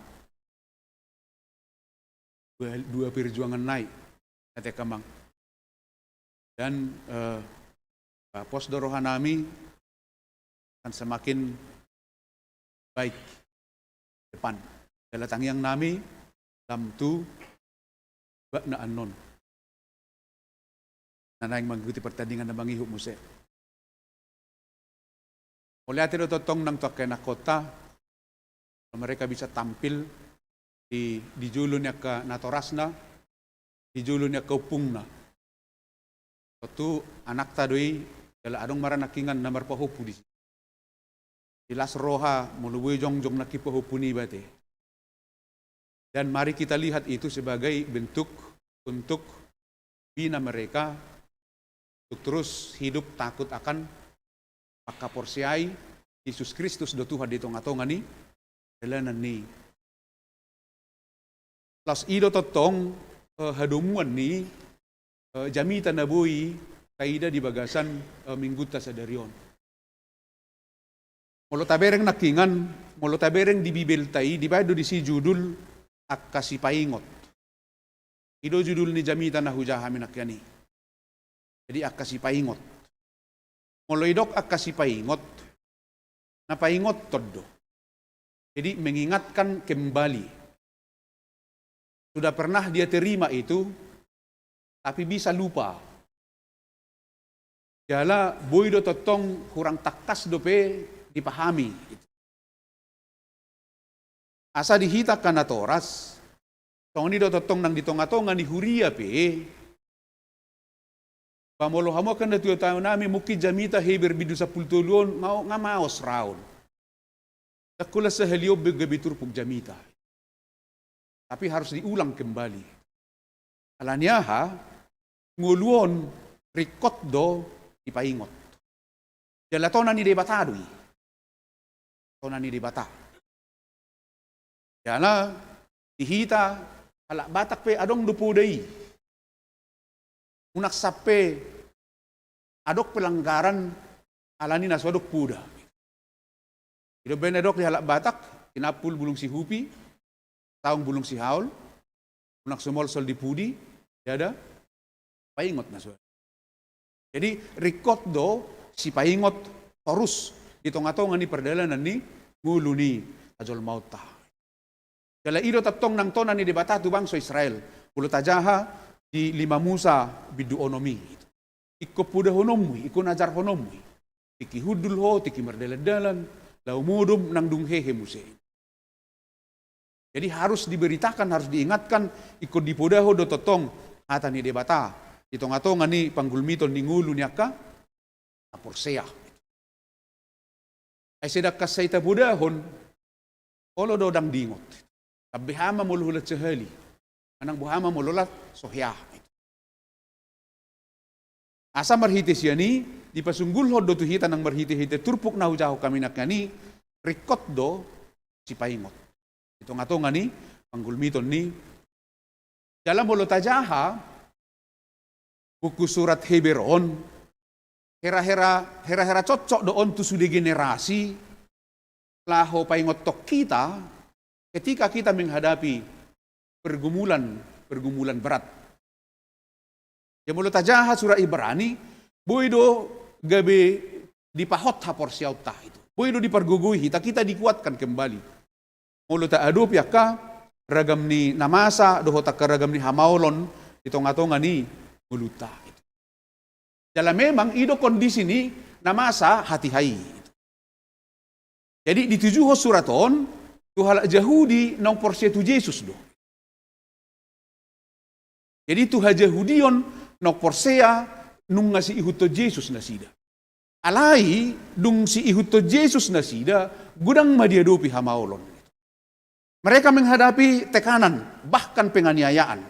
Dua, dua perjuangan nai, ate amang. Dan, eh, pos do rohanami akan semakin baik depan. Jala tangiangnami lam tu bakna annon na naeng mangikuti pertandingan na mangihut muse. Mauliate do tongtong nang tu angka anakkonta, mereka bisa tampil di, di jolo ni angka natorasna, di jolo ni angka ompungna. Tontu anakta do i, jala adong ma ra nangkiningan na marpahompu disi. Las roha molo boi jongjong nangkin pahompu niba ate. Dan mari kita lihat itu sebagai bentuk untuk bina mereka untuk terus hidup takut akan mangkaporseai Jesus Kristus do Tuhan di tongatonga ni dalanan ni. Laos i do tongtong, eh, hadomuan ni, eh, jamita na boi taida di bagasan, eh, minggunta sadari on. Molo tabereng nangkiningan, molo tabereng di Bibelta i, dibaen do disi judul angka sipaingot. I do judul ni jamita na hujaha hami nangkiningan i. Jadi angka sipaingot. Molo didok angka sipaingot, na paingothon do. Jadi mengingatkan kembali. Sudah pernah dia terima itu, tapi bisa lupa. Jala boi do tongtong hurang tangkas dope dipahami. Asa di hita angka natoras, songon i do tongtong nang di tongatonga ni huria pe, ba molo hamu angka natuatuanami, mungkin jamita Heber bindu sampulu tolu on nga, nga maos raon. Ndang holan sahali on be gabe turpuk jamita. Tapi harus diulang kembali. Ala ni aha? Ngolu on ringkot do sipaingot. Jala tona ni Debata do i. Tona ni Debata. Jala di hita halak Batak pe adong do poda i. Unang sampe adong pelanggaran ala ni na so adong poda. I do umbahen didok di halak Batak, tinampul bulung sihupi, saung bulung sihaol, unang sumolsol di pudi, ndada paingot na so. Jadi ringkot do sipaingot torus di tongatonga ni pardalanan ni ngolu ni hajolmaonta. Jala i do tongtong nang tona ni Debata tu bangso Israel. Molo tajaha di lima Musa bindu onom i. Ingkon podahononmu i, ingkon ajarhononmu i. Tingki hundul ho, tingki mardalandalan, laho modom nang dung hehe muse. Jadi harus diberitakan, harus diingatkan, ingkon dipodahon do tongtong hata ni Debata di tongatonga ni panggulmiton ni ngolu ni angka na porsea. Ai sedangkan sai tapodahon, olo do ndang diingot. Lam beha ma molo holan sahali. Manang boha ma molo holan so hea. Asa marhite sian i, dipasunggulhon do tu hita nang marhitehite turpuk na hujahahon hami nangkin i, ringkot do sipaingot. Di tongatonga ni panggulmiton ni. Jala molo tajaha buku surat Heber on, herahera, herahera cocok do on tu sude generasi, laho paingothon hita ketika kita menghadapi pergumulan, pergumulan berat. Jadi molo tajaha surat Ibrani, boi do gabe dipahot haporseaonta i. Boi do dipargogoi hita, kita dikuatkan kembali. Molo taadopi angka ragam ni na masa dohot angka ragam ni hamaolon di tongatonga ni ngolunta. Jala memang i do kondisi ni na masa hatiha i. Jadi ditujuhon surat on tu halak Jahudi naung porsea tu Jesus do. Jadi tu hajahudion naung porsea nunga siihuthon Jesus nasida. Alai dung siihuthon Jesus nasida, godang ma diadopi hamaolon. Mereka menghadapi tekanan, bahkan penganiayaan.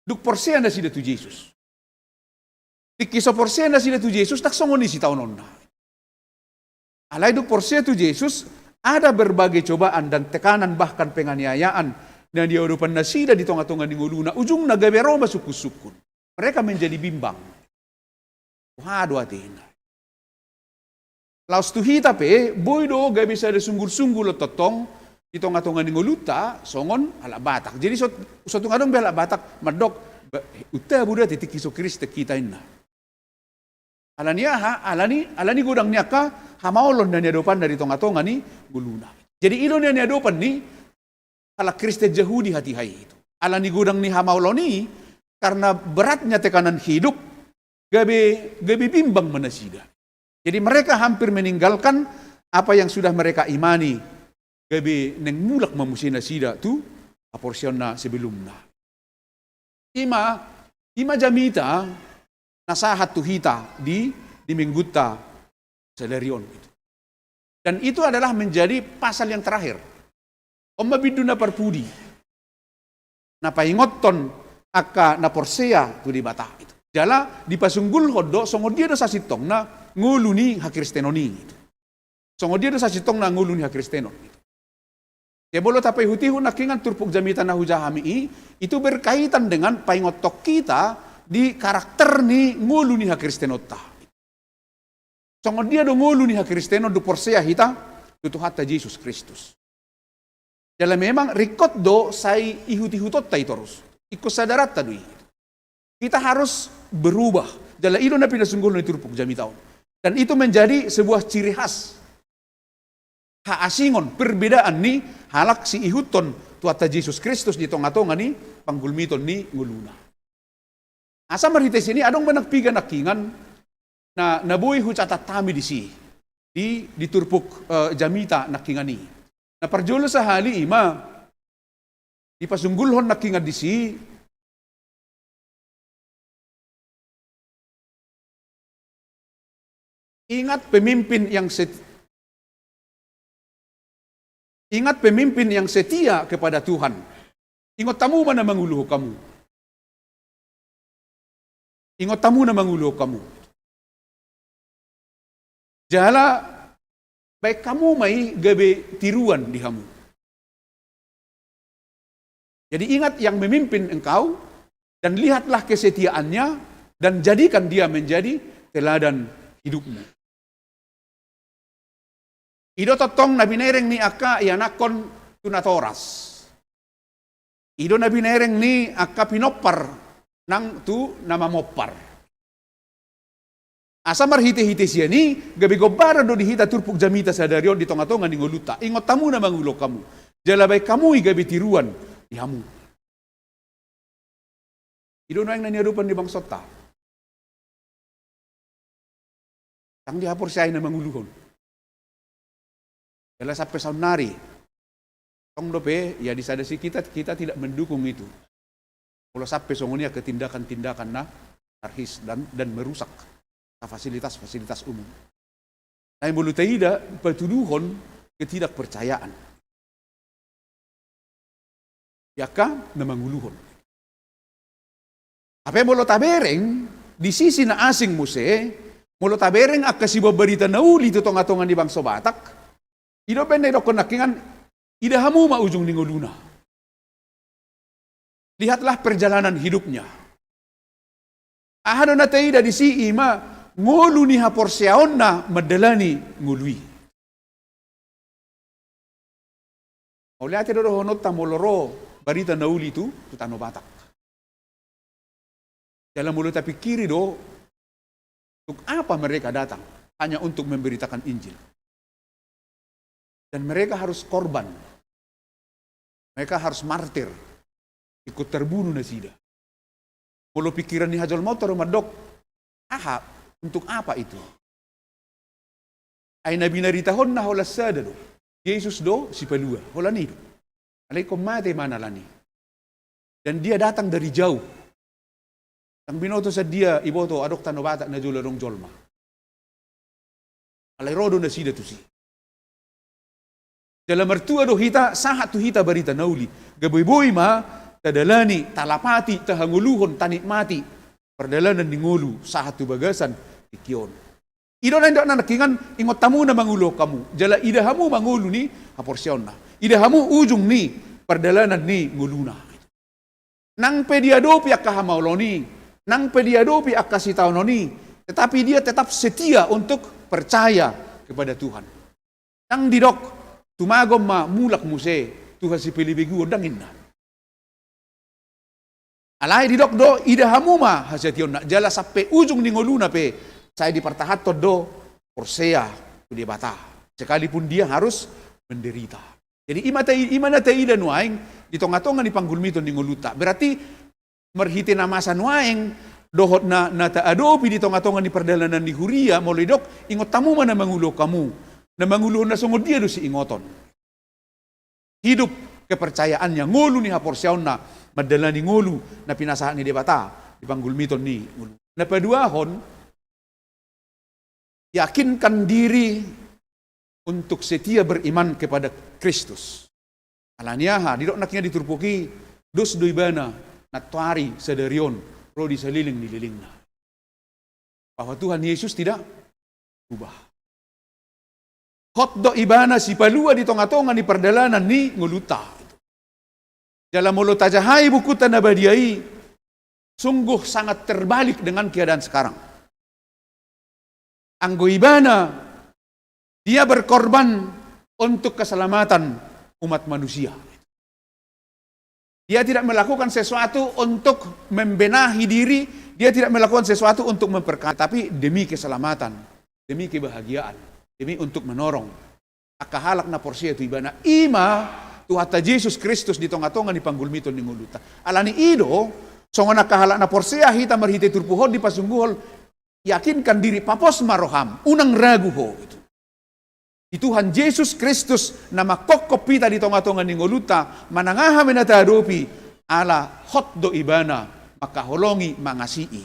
Dung porsea nasida tu Jesus. Tingki so porsea nasida tu Jesus, ndang songon i sitaononna. Alai dung porsea tu Jesus, ada berbagai cobaan dan tekanan, bahkan penganiayaan na diadopan nasida di tongatonga ni ngoluna, ujungna gabe ro ma sungkunsungkun. Mereka menjadi bimbang. Boha do atena. Laos tu hita pe, boi do gabe sada sunggulsunggul on tongtong di tongatonga ni ngolunta songon halak Batak. Jadi so, so tung adong be halak Batak mandok, "Ba, untabu da ate tingki so Kristen hita," inna. Ala ni aha? Ala ni, ala ni godang ni angka hamaolon na niadopanna di tongatonga ni ngoluna. Jadi i do na niadopan ni halak Kristen Jahudi hatiha i. Ala ni godang ni hamaolon i, karena beratnya tekanan hidup, gabe, gabe bimbang ma nasida. Jadi mereka hampir meninggalkan apa yang sudah mereka imani, gabe naeng mulak ma muse nasida tu haporseaonna sebelumna. I ma, i ma jamita na sahat tu hita di, di minggunta sadari on. Dan itu adalah menjadi pasal yang terakhir. On ma bindu na parpudi na paingothon angka na porsea tu Debata. Jala dipasunggulhon do songon dia do sasintongna ngolu ni hakristenon i. Songon dia do sasintongna ngolu ni hakristenon. Jadi molo tapaihutihut nangkingan turpuk jamita na hujaha hami i, itu berkaitan dengan paingothon hita di karakter ni ngolu ni hakristenonta. Songon dia do ngolu ni hakristenon dung porsea hita tu Tuhanta Jesus Kristus. Jala memang ringkot do sai ihuti-ihutonta i torus. Ingkon sadaranta do i. Kita harus berubah. Jala i do na pinasunggulhon ni turpuk jamita on. Dan itu menjadi sebuah ciri khas, haasingon, perbedaan ni halak siihuthon Tuhanta Jesus Kristus di tongatonga ni panggulmiton ni ngoluna. Asa marhite sian i adong ma nang piga nangkingan na, na boi hucatat hami disi, di, di turpuk, eh, jamita nangkingan i. Na parjolo sahali i ma, dipasunggulhon nangkingan disi, ingat pemimpin yang set-, ingat pemimpin yang setia kepada Tuhan. Ingot hamu ma na manguluhon hamu. Ingot hamu na manguluhon hamu. Jala baen hamu ma i gabe tiruan di hamu. Jadi ingat yang memimpin engkau, dan lihatlah kesetiaannya, dan jadikan dia menjadi teladan hidupmu. I do tongtong na binereng ni angka ianakhon tu natoras. I do na binereng ni angka pinompar nang tu na mamompar. Asa marhitehite sian i, gabe gombaran do di hita turpuk jamita sadari on di tongatonga ni ngolunta. Ingot hamu na manguluhon hamu. Jala baen hamu i gabe tiruan di hamu. I do nuaeng na niadopan ni bangsonta. Ndang dihaporseai na manguluhon. Jala sampe saonnari. Tong dope, ya di sada sisi kita, kita tidak mendukung itu. Molo sampe songon i angka tindakan-tindakan na tarhis dan, dan merusak fasilitas-fasilitas umum. Alai molo taida, patuduhon ketidakpercayaan. Di angka na manguluhon. Hape molo tabereng, di sisi na asing muse, molo tabereng angka siboan barita na uli tu tongatonga ni bangso Batak, i do umbahen na idokhon nangkingan, ida hamu ma ujung ni ngoluna. Lihatlah perjalanan hidupnya. Aha do na taida disi? I ma ngolu ni haporseaonna mandalani ngolu i. Mauliate do dohononta molo ro barita na uli tu, tu tano Batak. Jala molo tapingkiri do, untuk apa mereka datang? Hanya untuk memberitakan Injil. Dan mereka harus korban. Mereka harus martir. Ikut terbunuh nasida. Molo pingkiran ni hajolmaonta do mandok, aha, untuk apa itu? Ai na binaritahonna holan sada do. Jesus do sipalua, holan i do. Alai ingkon mate ma na lan i. Dan dia datang dari jauh. Ndang binoto sian dia iboto adong tano Batak na jolo adong jolma. Alai ro do nasida tusi. Jala martua do hita, sahat tu hita barita na uli. Gabe boi ma tadalani, talapati, tahangoluhon, tanikmati pardalanan ni ngolu sahat tu bagasan tingki on. I do na nidok na nangkingan, ingot hamu na manguluhon hamu, jala ida hamu ma ngolu ni haporseaonna. Ida hamu ujung ni pardalanan ni ngoluna. Nang pe diadopi angka hamaolon i, nang pe diadopi angka sitaonon i, tetapi dia tetap setia untuk percaya kepada Tuhan. Ndang didok, tumagon ma mulak muse tu hasipelebeguon, ndang, inna. Alai didok do, ida hamu ma hasetiaonna, jala sampe ujung ni ngoluna pe sai dipartahanhon do porsea tu Debata, sekalipun dia harus menderita. Jadi i ma ta-, i ma na taida nuaeng di tongatonga ni panggulmiton ni ngolunta. Berarti marhite na masa nuaeng dohot na, na taadopi di tongatonga ni pardalanan ni huria, molo didok, ingot hamu ma na manguluhon hamu. Na manguluhon na songon dia do siingoton. Hidup kepercayaannya, ngolu ni haporseaonna mandalani ngolu na pinasahat ni Debata di panggulmiton ni ngolu. Na paduahon, yakinkan diri untuk setia beriman kepada Kristus. Alani aha? Didok nangkin di turpuk i, dos do ibana nantoari sadari on ro di saleleng ni lelengna. Bahwa Tuhan Yesus tidak berubah. Hot do ibana sipalua di tongatonga ni pardalanan ni ngolunta. Jala molo tajahai bukunta na badia i, sungguh sangat terbalik dengan keadaan sekarang. Anggo ibana, dia berkorban untuk keselamatan umat manusia. Dia tidak melakukan sesuatu untuk membenahi diri, dia tidak melakukan sesuatu untuk memperkaya, tapi demi keselamatan, demi kebahagiaan, demi untuk menolong angka halak na porsea tu ibana. I ma Tuhanta Jesus Kristus di tongatonga ni panggulmiton ni ngolunta. Alani i do, songon angka halak na porsea hita marhite turpuk on dipasungguhon, yakinkan diri, papos ma roham, unang ragu ho. Di Tuhan Jesus Kristus na mangkophop hita di tonga-tonga ni ngolunta, manang aha ma na taadopi, ala hot do ibana mangkaholongi, mangasii.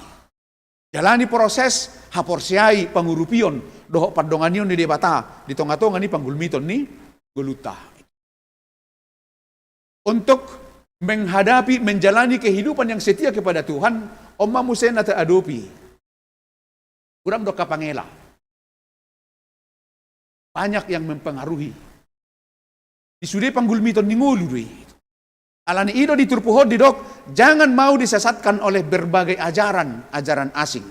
Jalani proses haporseai, pangurupion dohot pandonganion ni Debata di tonga-tonga ni panggulmiton ni ngolunta. Untuk menghadapi, menjalani kehidupan yang setia kepada Tuhan, on ma muse na taadopi. Godang do angka pangela. Banyak yang mempengaruhi. Di sude panggulmiton ni ngolu do i. Alani i do di turpuk on didok, jangan mau disesatkan oleh berbagai ajaran, ajaran asing.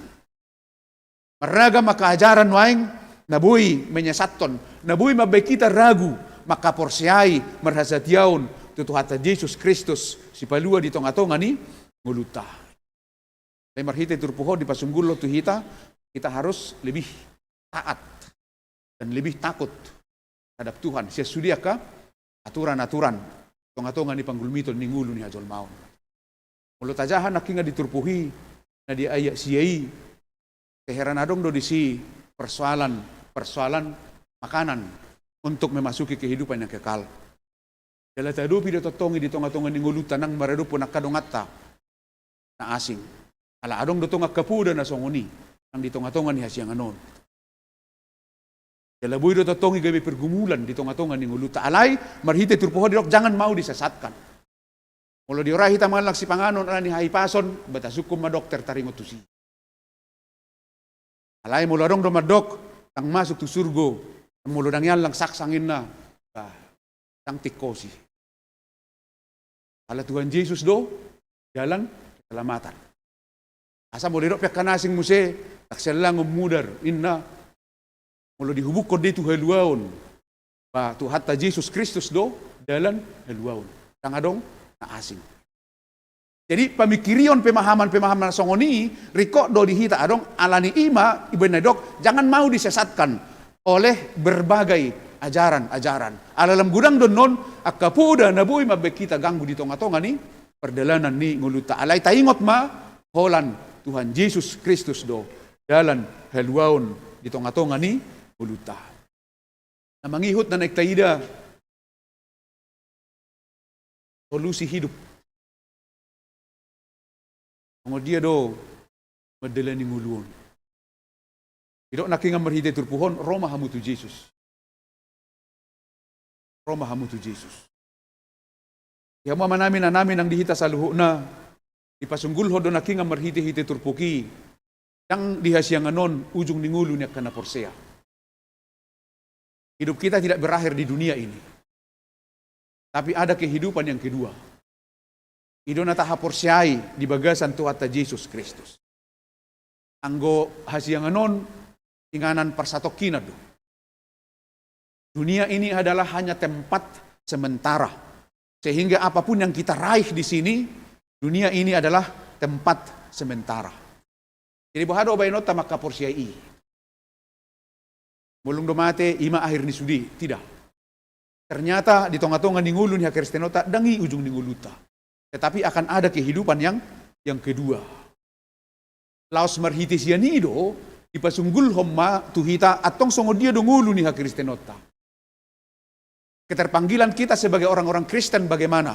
Marragam angka ajaran nuaeng na boi menyesathon, na boi mambaen hita ragu mangkaporseai, marhasatiaon tu Tuhanta Jesus Kristus, Sipalua di tonga-tonga ni ngolunta. Alai marhite turpuk on dipasunggul do tu hita, kita harus lebih taat dan lebih takut terhadap Tuhan sian sude angka aturan-aturan tonga-tonga ni panggulmiton ni ngolu ni hajolmaon. Molo tajaha nangkingan di turpuk i, na di ayat sia i, heran adong do disi persoalan, persoalan makanan untuk memasuki kehidupan yang kekal. Jala taadopi do tongtong i di tonga-tonga ni ngolunta nang maradophon angka donganta na asing. Ala adong do tong angka poda na songon i nang di tonga-tonga ni hasiangan on. Jala boi do tongtong i gabe pergumulan di tonga-tonga ni ngolunta. Alai marhite turpuk on didok, jangan mau disesatkan. Molo diorai hita mangallang sipanganon alani hahipason, ba tasungkun ma dokter taringot tusi. Alai molo adong do mandok, ndang masuk tu surgo molo ndang iallang saksang inna, ba, ndang tingkosi. Ala Tuhan Jesus do dalan keselamatan. Asa molo didok pe angka na asing muse, ndang siallangon mudar inna, molo dihubukhon do i tu haluaon, ba Tuhanta Jesus Kristus do dalan haluaon. Ndang adong na asing. Jadi pamingkirion pemahaman-pemahaman na songon i ringkot do di hita adong, alani i ma ibana didok, jangan mau disesatkan oleh berbagai ajaran-ajaran. Ala lam godang do annon angka poda na boi mambaen hita ganggu di tonga-tonga ni pardalanan ni ngolunta. Alai taingot ma, holan Tuhan Jesus Kristus do dalan haluaon di tonga-tonga ni ngolunta. Na mangihut na naeng taida, solusi hidup. Songon dia do mandalani ngolu on? Didok nangkingan marhite turpuk on, ro ma hamu tu Jesus. Ro ma hamu tu Jesus. Di hamu amanami, inanami nang di hita saluhutna, dipasunggullon do nangkingan marhite-hite turpuk i, ndang di hasiangan on ujung ni ngolu ni angka na porsea. Hidup kita tidak berakhir di dunia ini. Tapi ada kehidupan yang kedua. I do na tahaporseai di bagasan Tuhanta Jesus Kristus. Anggo hasiangan on inganan parsatongkinan do. Dunia ini adalah hanya tempat sementara. Sehingga apapun yang kita raih di sini, dunia ini adalah tempat sementara. Jadi boha do baenonta mangkaporseai i? Molo dung do mate, i ma akhir ni sude, tidak. Ternyata di tonga-tonga ni ngolu ni hakristenonta, ndang i ujung ni ngolunta. Tetapi akan ada kehidupan yang, yang kedua. Laos marhite sian i do, dipasunggullon ma tu hita antong songon dia do ngolu ni hakristenonta. Keterpanggilan kita sebagai orang-orang Kristen bagaimana?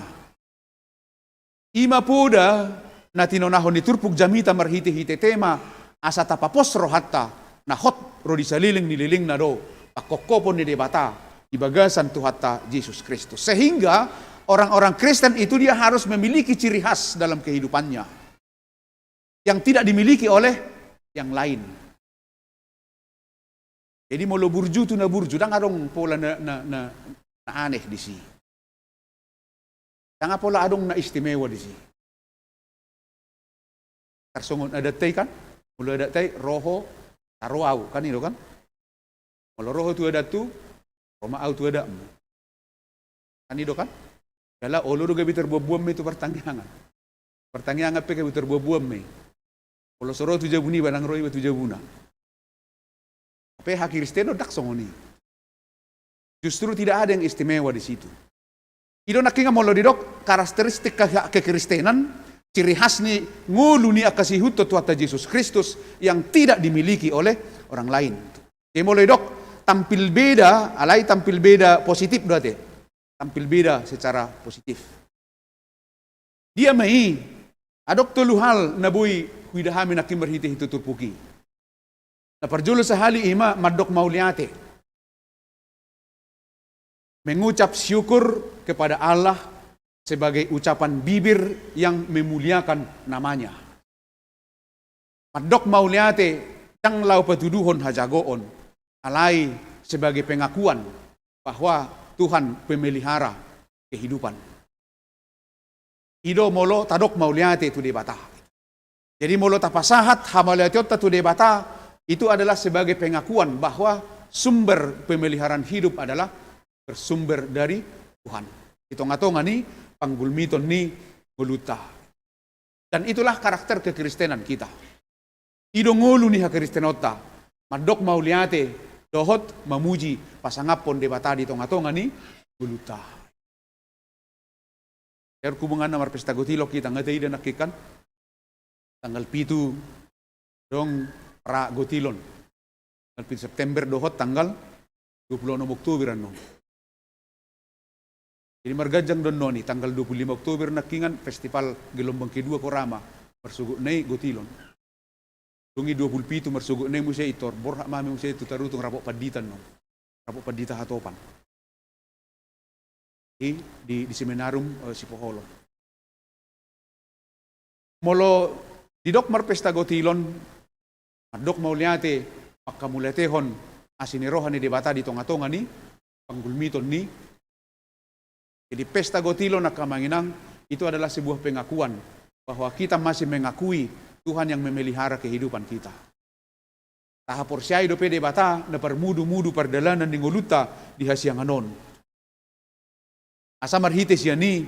I ma poda na tinonahon ni turpuk jamita marhite-hite tema, asa tapapos rohanta, na hot ro di saleleng ni lelengna do pangkophopon ni Debata di bagasan Tuhanta Jesus Kristus. Sehingga orang-orang Kristen itu dia harus memiliki ciri khas dalam kehidupannya yang tidak dimiliki oleh yang lain. Jadi molo burju tu na burju, ndang adong pola na, na, na, na aneh disi. Ndang pola adong na istimewa disi. Tarsongon adatta i kan, molo adatta i ro ho, taro au, kan i do kan? Molo ro ho tu adathu, ro ma au tu adatmu. Kan i do kan? Jala olo do gabe tarbuan-buan ma i tu partangiangan. Partangiangan pe gabe tarbuan-buan ma i. Molo so ro tu jabu niba, ndang ro iba tu jabuna. Hape hakristenon ndang songon i. Justru tidak ada yang istimewa di situ. I do nangkingan molo didok karakteristik ke-, kekristenan, ciri khas ni ngolu ni angka siihuthon Tuhanta Jesus Kristus yang tidak dimiliki oleh orang lain. Jadi molo didok tampil beda, alai tampil beda positif do ate. Tampil beda secara positif. Dia ma i, adong tolu hal na boi huida hami nangkin marhite hituturpuk i. Na parjolo sahali i ma mandok mauliate. Mengucap syukur kepada Allah sebagai ucapan bibir yang memuliakan nama-Nya. Mandok mauliate ndang laho patuduhon hajagoon, alai sebagai pengakuan bahwa Tuhan pemelihara kehidupan. I do molo tadok mauliate tu Debata. Jadi molo tapasahat hamauliateonta tu Debata, itu adalah sebagai pengakuan bahwa sumber pemeliharaan hidup adalah bersumber dari Tuhan. Di tonga-tonga ni panggulmiton ni ngolunta. Dan itulah karakter kekristenan kita. I do ngolu ni hakristenonta, mandok mauliate dohot mamuji pasangaphon Debata di tonga-tonga ni ngolunta. Jar hubunganna marpesta gotilon hita, nga taida nangkin kan? Tanggal pitu adong pra gotilon. Tanggal pitu September dohot tanggal dua puluh enam Oktober annon. Jadi marganjang do annon i, tanggal dua puluh lima Oktober nangkiningan festival gelombang kedua Korama, marsogot na i gotilon. Dung i dua puluh pitu marsogot na i muse i, tor borhat ma hami muse tu Tarutung, rapot pandita annon. Rapot pandita hatopan. Di, di, di seminarium, eh, Sipoholon. Molo didok marpesta gotilon, mandok mauliate, manghamauliatehon asi ni roha ni Debata di tonga-tonga ni panggulmiton ni. Jadi pesta gotilon, angka amang inang, itu adalah sebuah pengakuan bahwa kita masih mengakui Tuhan yang memelihara kehidupan kita. Tahaporseai dope Debata na parmudu-mudu pardalanan ni ngolunta di hasiangan on. Asa marhite sian i,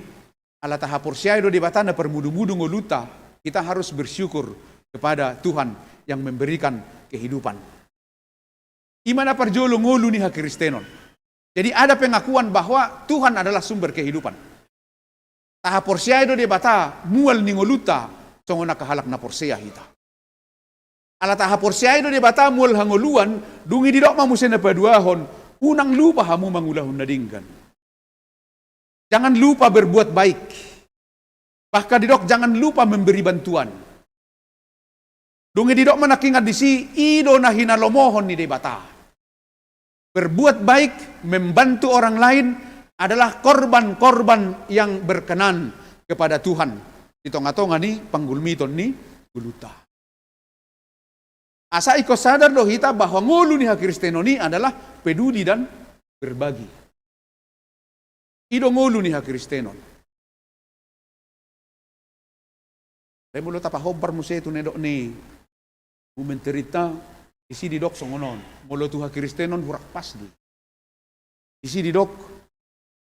ala tahaporseai do Debata na parmudu-mudu ngolunta, kita harus bersyukur kepada Tuhan yang memberikan kehidupan. I ma na parjolo ngolu ni hakristenon. Jadi ada pengakuan bahwa Tuhan adalah sumber kehidupan. Tahaporseai do Debata mual ni ngolunta, songon angka halak na porsea hita. Ala tahaporseai do Debata mual hangoluan, dung i didok ma muse na paduahon, unang lupa hamu mangulahon na denggan. Jangan lupa berbuat baik. Bahkan didok, jangan lupa memberi bantuan. Dung i didok ma nangkiningan disi, i do na hinalomohon ni Debata. Berbuat baik, membantu orang lain adalah korban-korban yang berkenan kepada Tuhan di tonga-tonga ni panggulmiton ni ngolunta. Asa ingkon sadar do hita bahwa ngolu ni hakristenon i adalah peduli dan berbagi. I do ngolu ni hakristenon. Alai molo tapahombar muse tu nidok ni komentar i, disi didok songon on, molo tu hakristenon hurang pas do i. Disi didok,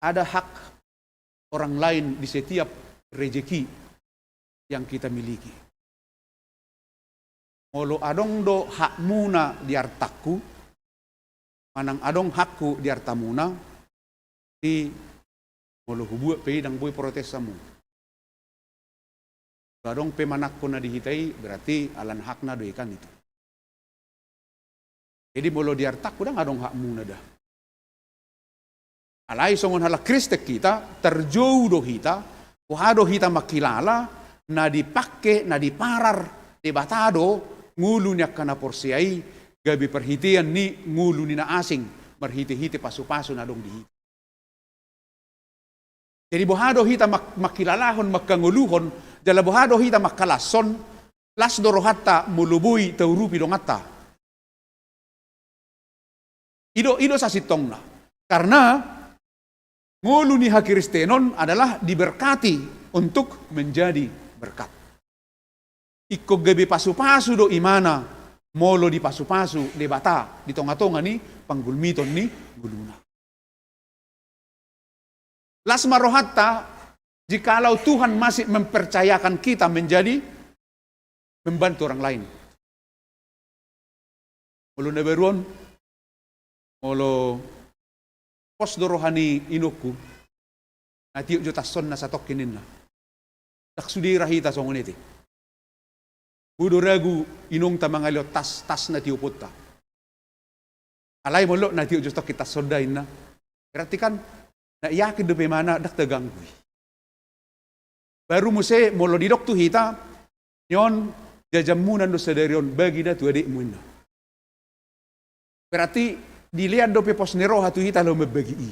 ada hak orang lain di setiap rezeki yang kita miliki. Molo adong do hakmuna di artangku, manang adong hakku di artamuna, di molo hubuat pe i ndang boi protes hamu. Adong pe manangko na di hita i, berarti ala ni hakna do i kan itu. Jadi molo di artangku ndang adong hakmuna da. Alai songon halak Kristen hita, tarjou do hita, boha do hita mangkilala, na dipangke, na diparar Debata do ngolu ni angka na porsea i, gabe parhitean ni ngolu ni na asing, marhite-hite pasu-pasu na adong di hita. Jadi boha do hita mak-, mangkilalahon, manghangoluhon, jala boha do hita mangkalashon, las do rohanta molo boi taurupi donganta. I do, i do sasintongna. Karena ngolu ni hakristenon adalah diberkati untuk menjadi berkat. Ingkon gabe pasu-pasu do imana molo dipasu-pasu Debata di tonga-tonga ni panggulmiton ni ngoluna. Las ma rohanta jikalau Tuhan masih mempercayakan kita menjadi membantu orang lain. Molo na baru on, molo pos do roha ni inongku, na tiop jo tashon na satongkin ninna. Ndang sude ra hita songon i ate. Boi do ragu inongta mangalehon tas, tas na tioponta. Alai molo na tiop just tongkin tarsonda inna. Berarti kan, na yakin dope ibana ndang terganggu i. Baru muse molo didok tu hita, nion jajamuna do sadari on, bagina tu adikmu inna. Berarti dilean dope pos ni roha tu hita laho mambagi i.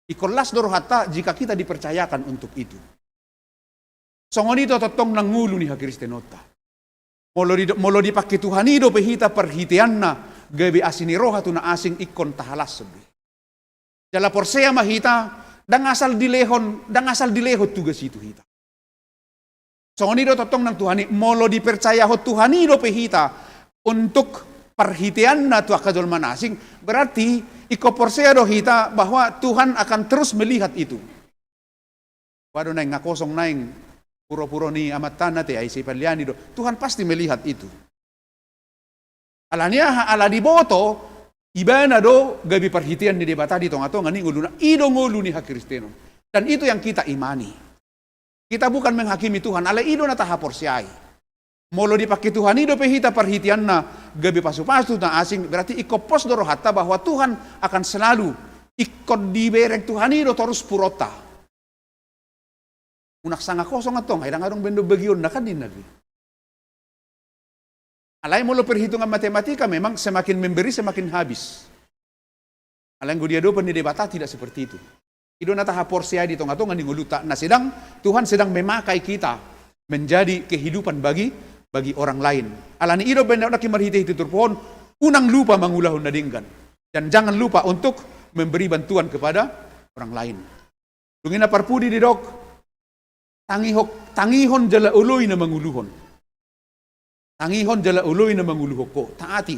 Ingkon las do rohanta jika kita dipercayakan untuk itu. Songon i do tongtong nang ngolu ni hakristenonta. Molo di, molo dipangke Tuhan i dope hita parhiteanna gabe asi ni roha tu na asing, ingkon tahalashon do i. Jala porsea ma hita, ndang asal dilehon, ndang asal dilehon tugas i tu hita. Songon i do tongtong nang Tuhan i, molo dipercayahon Tuhan i dope hita untuk parhiteanna tu angka jolma na asing, berarti ingkon porsea do hita bahwa Tuhan akan terus melihat itu. Waduh, naeng nga kosong naeng puro-puro ni amanta na te, ai sai paliani do. Tuhan pasti melihat itu. Ala ni aha? Ala diboto ibana do gabe parhitean ni Debata di tonga-tonga ni ngoluna. I do ngolu ni hakristenon. Dan itu yang kita imani. Kita bukan menghakimi Tuhan, alai i do na tahaporseai. Molo dipangke Tuhan i dope hita parhiteanna gabe pasu-pasu na asing, berarti ingkon pos do rohanta bahwa Tuhan akan selalu, ingkon dibereng Tuhan i do torus puronta. Unang sanga kosong antong, ai ndang adong be do bagionna kan ninna be. Alai molo perhitungan matematika memang semakin memberi semakin habis. Alai anggo di adopan ni Debata tidak seperti itu. I do na tahaporseai di tonga-tonga ni ngolunta, na sedang Tuhan sedang memakai kita menjadi kehidupan bagi, bagi orang lain. Ala ni i do umbahen na nangkin marhite-hite turpuk on, unang lupa mangulahon na denggan. Dan jangan lupa untuk memberi bantuan kepada orang lain. Dung i na parpudi didok, tangihon, tangihon jala oloi na manguluhon. Tangihon jala oloi na manguluhon ho, taati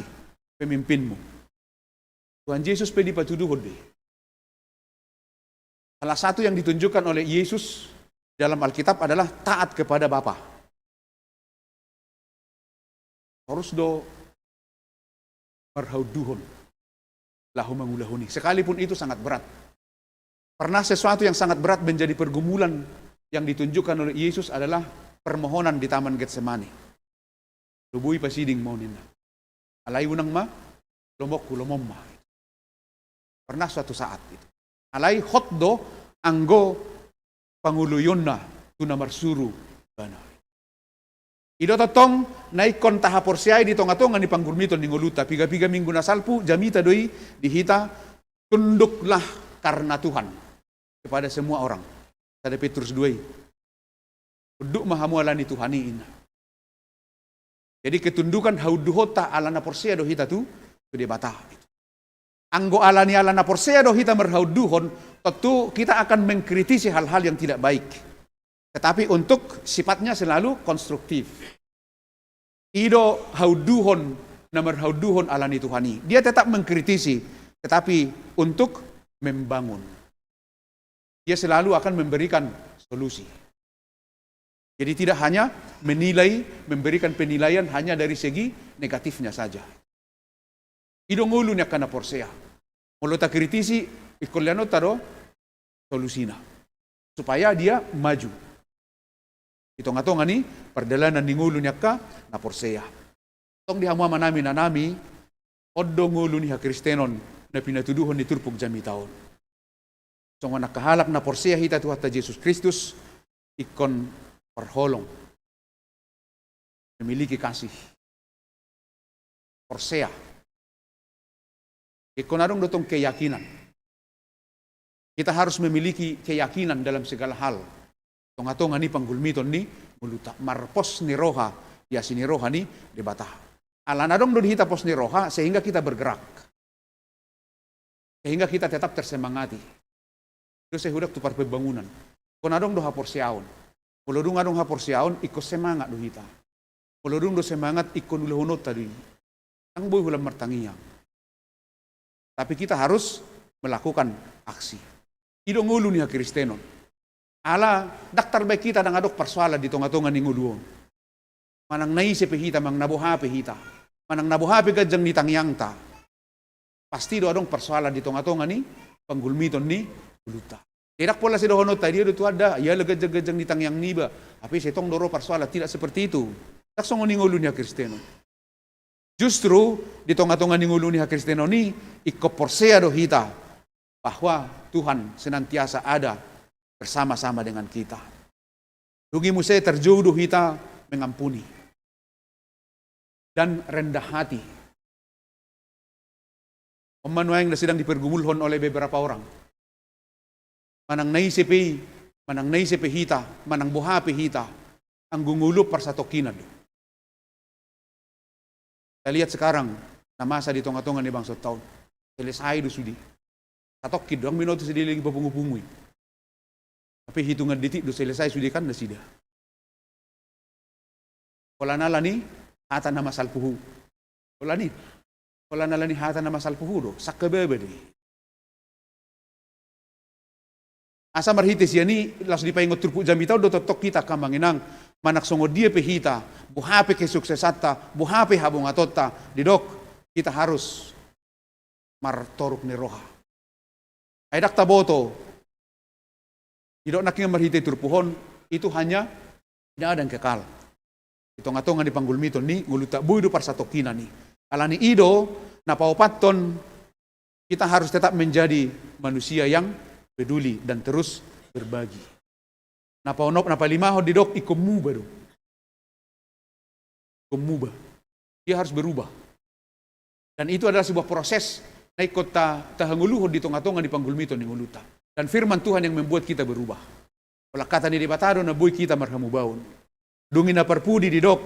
pemimpinmu. Tuhan Yesus pe dipatuduhon do i. Salah satu yang ditunjukkan oleh Yesus dalam Alkitab adalah taat kepada Bapa. Torus do marhaunduhon laho mangulahon i, sekalipun itu sangat berat. Pernah sesuatu yang sangat berat menjadi pergumulan yang ditunjukkan oleh Yesus adalah permohonan di Taman Getsemani. Tubu i pasiding ma ho ninna. Alai unang ma, lomoku, lomom ma. Pernah suatu saat itu. Alai hot do anggo pangoloionna tu na marsuru ibana. I do tongtong na ingkon tahaporseai di tonga-tonga ni panggulmiton ni ngolunta, piga-piga minggu na salpu jamita do i di hita, tunduklah karena Tuhan kepada semua orang. Sada Petrus dua i. Tunduk ma hamu ala ni Tuhan i, ninna. Jadi ketundukan haunduhonta ala na porsea do hita tu, tu Debata. Anggo ala ni ala na porsea do hita marhaunduhon, tentu kita akan mengkritisi hal-hal yang tidak baik. Tetapi untuk sifatnya selalu konstruktif. I do haunduhon na marhaunduhon ala ni Tuhan i. Dia tetap mengkritisi, tetapi untuk membangun. Dia selalu akan memberikan solusi. Jadi tidak hanya menilai, memberikan penilaian hanya dari segi negatifnya saja. I do ngolu ni angka na porsea. Molo takritisi, ingkon leanonta do solusina. Supaya dia maju di tonga-tonga ni pardalanan ni ngolu ni angka na porsea. Tong di hamu amanami, inanami, on do ngolu ni hakristenon na pinatuduhon ni turpuk jamita on. Songon angka halak na porsea hita Tuhanta Jesus Kristus, ingkon parholong, memiliki kasih, porsea. Ingkon adong do tong keyakinan. Kita harus memiliki keyakinan dalam segala hal. Tonga-tonga ni panggulmiton ni ngolunta, marpos ni roha di asi ni roha ni Debata. Ala na adong do di hita pos ni roha, sehingga kita bergerak. Sehingga kita tetap tersemangati. Do sai hudak tu parpembangunan. Ingkon adong do haporseaon. Molo dung adong haporseaon, ingkon semangat do hita. Molo dung do semangat, ingkon ulahononta do i. Ndang boi holan martangiang. Tapi kita harus melakukan aksi. I do ngolu ni hakristenon. Ala ndang tarbaen hita ndang adong parsoalan di tonga-tonga ni ngolu on. Manang na ise pe hita, manang na boha pe hita, manang na boha pe ganjang ni tangiangta, pasti do adong parsoalan di tonga-tonga ni panggulmiton ni ngolunta. Tidak pola sai dohononta, dia do Tuhanta, ia ala ganjang-ganjang ni tangiang niba, hape sai tong do ro parsoalan, tidak seperti itu. Ndang songon i ngolu ni hakristenon. Justru di tonga-tonga ni ngolu ni hakristenon i, ingkon porsea do hita bahwa Tuhan senantiasa ada bersama-sama dengan kita. Dung i muse tarjou do hita mengampuni dan rendah hati. On ma nuaeng na sedang dipergumulhon oleh beberapa orang. Manang na ise pe i, manang na ise pe hita, manang boha pe hita, anggo ngolu parsatongkinan do. Kita lihat sekarang, na masa di tonga-tonga ni bangsonta on. Selesai do sude. Satongkin do, ndang binoto sude lagi papungu-pungu i. Hape hitungan detik do selesai sude kan nasida. Pola na ala ni hata na masalpu hu. Pola ni, pola na ala ni hata na masalpu hu do, sangkababa do i. Asa marhite sian i, laos dipaingot turpuk jamita on do tongtong hita angka amang inang, manang songon dia pe hita, boha pe kesuksesanta, boha pe habongatonta, didok, hita harus martoruk ni roha. Ai ndang taboto, didok nangkin marhite turpuk on, itu hanya tidak ada yang kekal. Di tonga-tonga ni panggulmiton ni ngolunta boi do parsatongkinan i. Ala ni i do, na paopathon, kita harus tetap menjadi manusia yang peduli dan terus berbagi. Na paonom, na palimahon didok ingkon muba do. Ingkon muba. Dia harus berubah. Dan itu adalah sebuah proses na ingkon ta, tahangoluhon di tonga-tonga ni panggulmiton ni ngolunta. Dan firman Tuhan yang membuat kita berubah. Holan hata ni Debata do na boi hita marhamubaon. Dung i na parpudi didok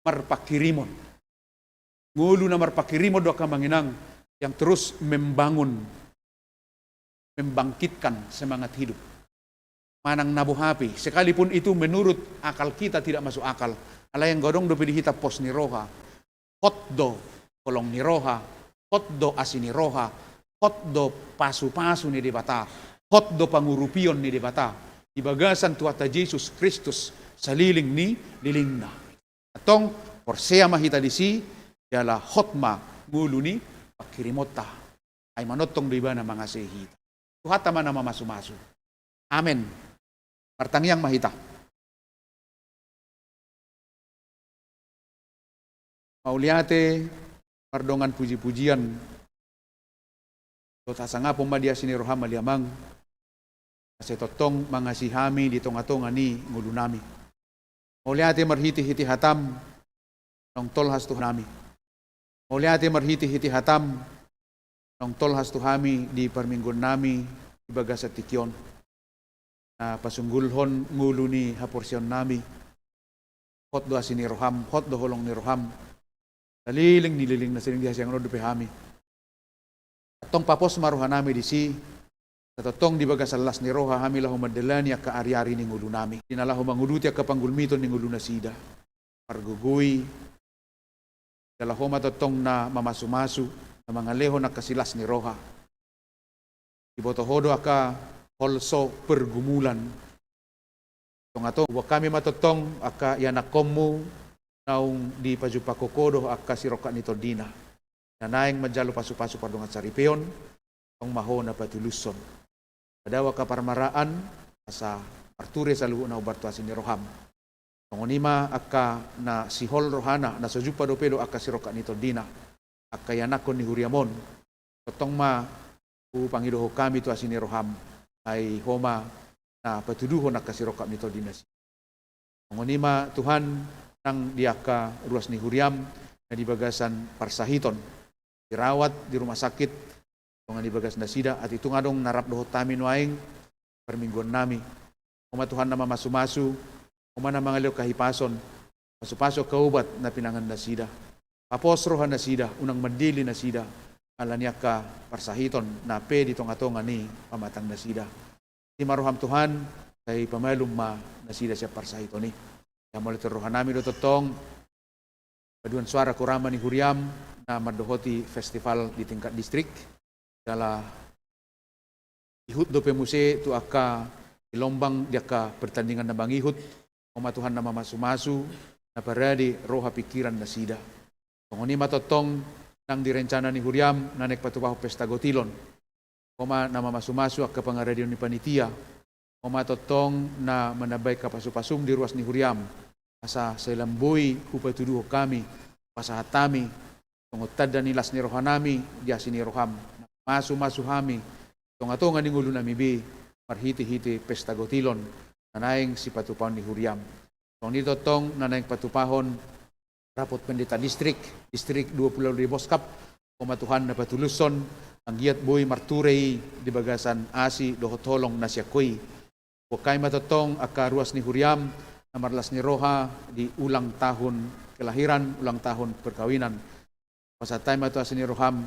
marpangkirimon. Ngolu na marpangkirimon do angka amang inang yang terus membangun, membangkitkan semangat hidup. Manang na boha pe, sekalipun itu menurut akal kita tidak masuk akal. Alai anggo adong dope di hita pos ni roha, hot do holong ni roha, hot do asi ni roha, hot do pasu-pasu ni Debata, hot do pangurupion ni Debata di bagasan Tuhanta Jesus Kristus saleleng ni lelengna. Antong, porsea ma hita disi, jala hot ma ngolu ni pangkirimonta. Ai manongtong do Ibana mangasei hita. Tuhanta ma na mamasu-masu. Amen. Martangiang ma hita. Mauliate, mardongan puji-pujian dohot hasangapon ma di asi ni roham ale Amang, asa tongtong mangasihi hami di tonga-tonga ni ngolunami. Mauliate marhite-hite hatam, naung tolhas tu hami. Mauliate marhite-hite hatam, naung tolhas tu hami di parmingguonnami di bagasan tingki on. Na pasunggulhon ngolu ni haporseaonnami. Hot do asi ni roham, hot do holong ni roham. Saleleng ni lelengna, saleleng di hasiangan on dope hami. Antong papos ma rohanami disi, asa tongtong di bagasan las ni roha hami laho mandalani angka ari-ari ni ngolunami. Di na laho manguduti angka panggulmiton ni ngolunasida. Pargogoi, jala Ho ma tongtong na mamasu-masu, na mangalehon angka silas ni roha. Diboto Ho do angka holso pergumulan. Tonga-tonga, boan hami ma tongtong angka ianakkonmu naung dipajumpangkon Ho dohot angka sirongkap ni tondina. Na naeng manjalo pasu-pasu pardongansaripeon, tong ma Ho na patulushon. Padao angka parmaraan, asa marture saluhutna hombar tu asi ni roham. Songon i ma angka na sihol rohana, na so jumpa dope dohot angka sirongkap ni tondina, angka ianakhon ni huriam on, tongtong ma hupangidohon hami tu asi ni roham, ai Ho ma na patuduhon angka sirongkap ni tondina. Songon i ma Tuhan, nang di angka ruas ni huriam na di bagasan parsahiton, dirawat di rumah sakit, dongan di bagas nasida, atik tung adong na rap dohot hami nuaeng parmingguonnami. Ho ma Tuhan na mamasu-masu, Ho ma na mangalehon hahipason, pasu-pasu angka obat na pinangan nasida. Papos roha nasida, unang mandele nasida, ala ni angka parsahiton na pe di tonga-tonga ni pamatang nasida. Asi ma roham Tuhan, sai pamalum ma nasida sian parsahiton i. Ia mauliate rohanami do tongtong paduan suara korama ni huriam na mandohoti festival di tingkat distrik. Jala ihut dope muse tu angka di lombang di angka pertandingan na mangihut, Ho ma Tuhan na mamasu-masu, na parade roha pingkiran nasida. Songon i ma tongtong nang di rencana ni huriam na naeng patupahon pesta gotilon. Ho ma na mamasu-masu angka pangaradeon ni panitia. Ho ma tongtong na manambai angka pasu-pasum di ruas ni huriam. Asa sai lam boi hupatuduhon hami, pasahat hami, Songon tanda ni las ni rohanami di asi ni roham, na masu-masu hami tonga-tonga ni ngolunami be, marhite-hite pesta gotilon na naeng sipatupaon ni huriam. Songon i tongtong na naeng patupahon rapot pendeta distrik, distrik dua pulu ualu di Boskap, ho ma Tuhan na patulushon, anggiat boi marture i di bagasan asi dohot holong na sian Ho i. Boan hami ma tongtong angka ruas ni huriam na marlas ni roha di ulang tahun kelahiran, ulang tahun perkawinan. Pasahat hami ma tu asi ni roham,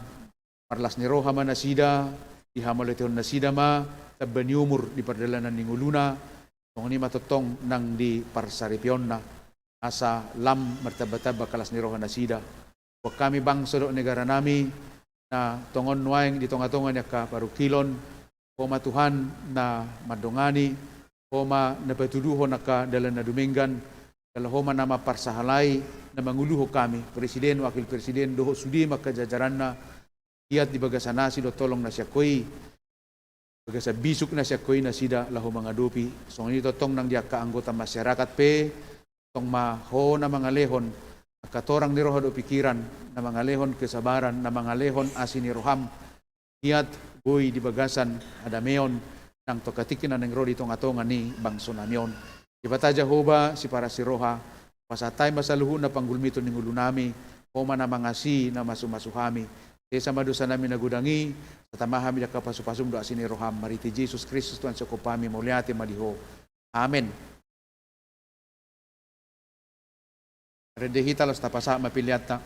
marlas ni roha ma nasida, dihamauliatehon nasida ma tamba ni umur di pardalanan ni ngoluna, songon i ma tongtong nang di parsaripeonna, asa lam martamba-tamba angka las ni roha nasida. Boan hami bangso dohot negaranami, na tongon nuaeng di tonga-tonga ni angka parungkilon, Ho ma Tuhan na mandongani, Ho ma na patuduhon angka dalan na dumenggan, jala Ho ma na mamparsahalai na manguluhon hami, presiden, wakil presiden, dohot sude ma angka jajaranna, anggiat di bagasan asi dohot holong na sian Ho i, bagasan bisuk na sian Ho i nasida laho mangadopi, songon i tongtong nang di angka anggota masyarakat pe, tong ma Ho na mangalehon angka torang ni roha dohot pikiran, na mangalehon kesabaran, na mangalehon asi ni roham, anggiat boi di bagasan hadameon nang tongkatikna naeng ro di tonga-tonga ni bangsonami on. Debata Jahowa, siparasi roha, pasahat hami ma saluhutna panggulmiton ni ngolunami, Ho ma na mangasi, na masu-masu hami. Sesa ma dosanami na godang i, asa tama hami di angka pasu-pasum dohot asi ni roham, marhite Jesus Kristus Tuhan sihophop hami, mauliate ma di Ho. Amen. Rende hita laos tapasahat ma peleanta.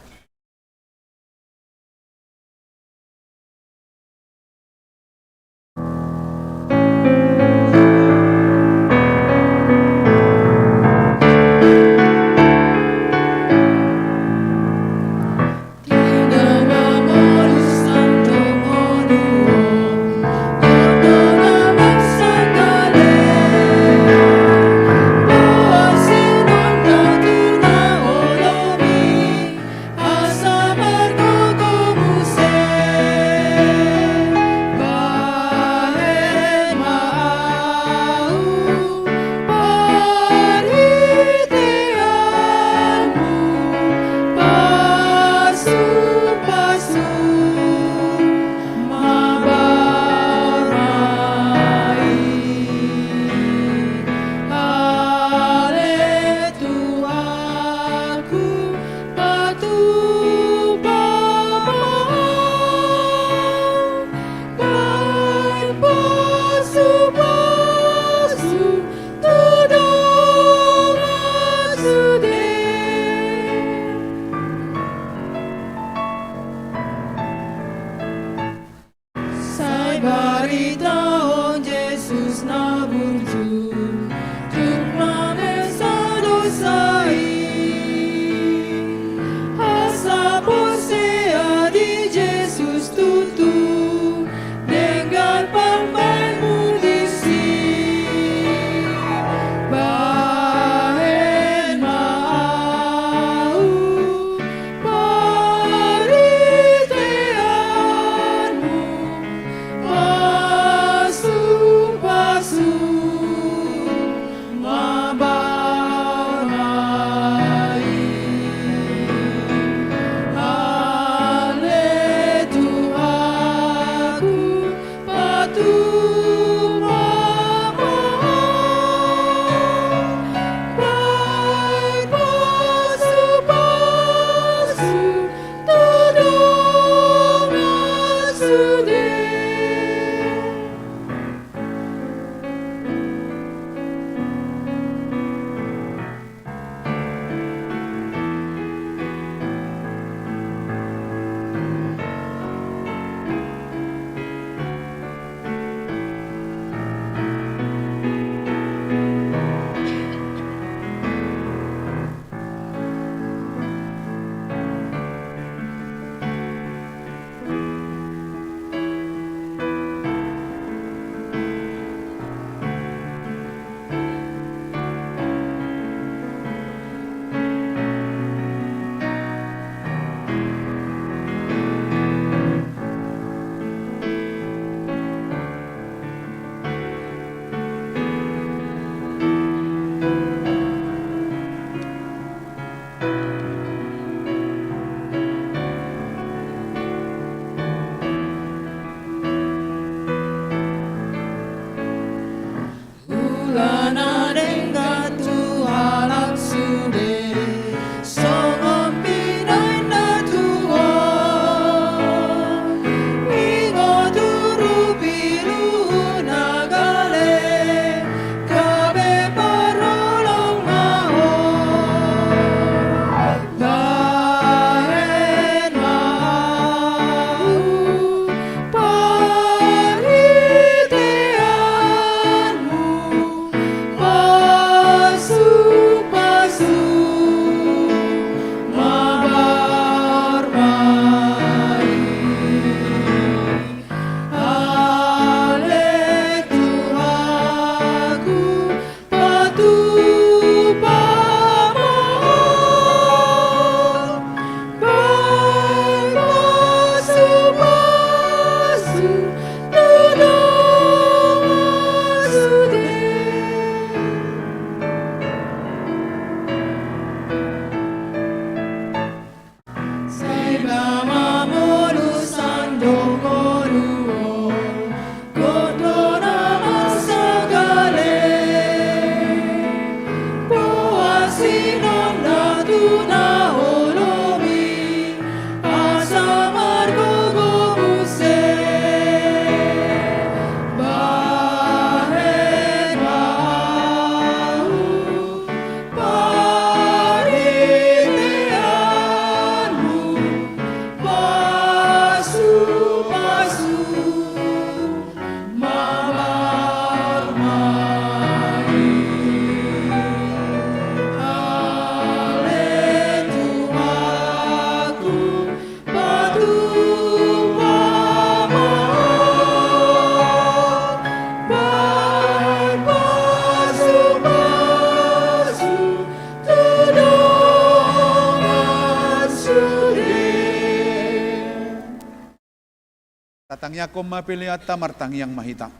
Tatangiangkon ma peleanta, martangiang ma hita.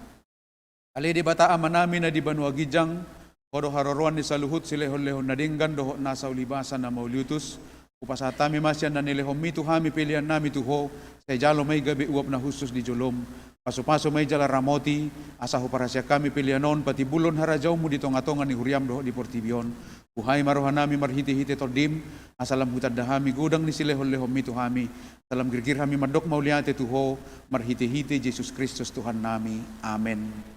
Ale Debata Amanami na di banua ginjang, Ho do haroroan ni saluhut silehonlehon na denggan dohot nasa ulibasa na mauliutus. Hupasahat hami ma sian na nilehonMi tu hami peleannami tu Ho, sai jalo ma i gabe uap na hushus di joloM. Pasupasu ma i jala ramoti, asa huparasiak hami pelean on patimbulhon harajaonMu di tongatonga ni huriaM dohot di portibi on. Buhai ma rohanami marhitehite TondiM, asa lam hutanda hami godang ni silehonlehonMi tu hami, asa lam girgir hami mandok mauliate tu Ho, marhitehite Jesus Kristus Tuhannami. Amen.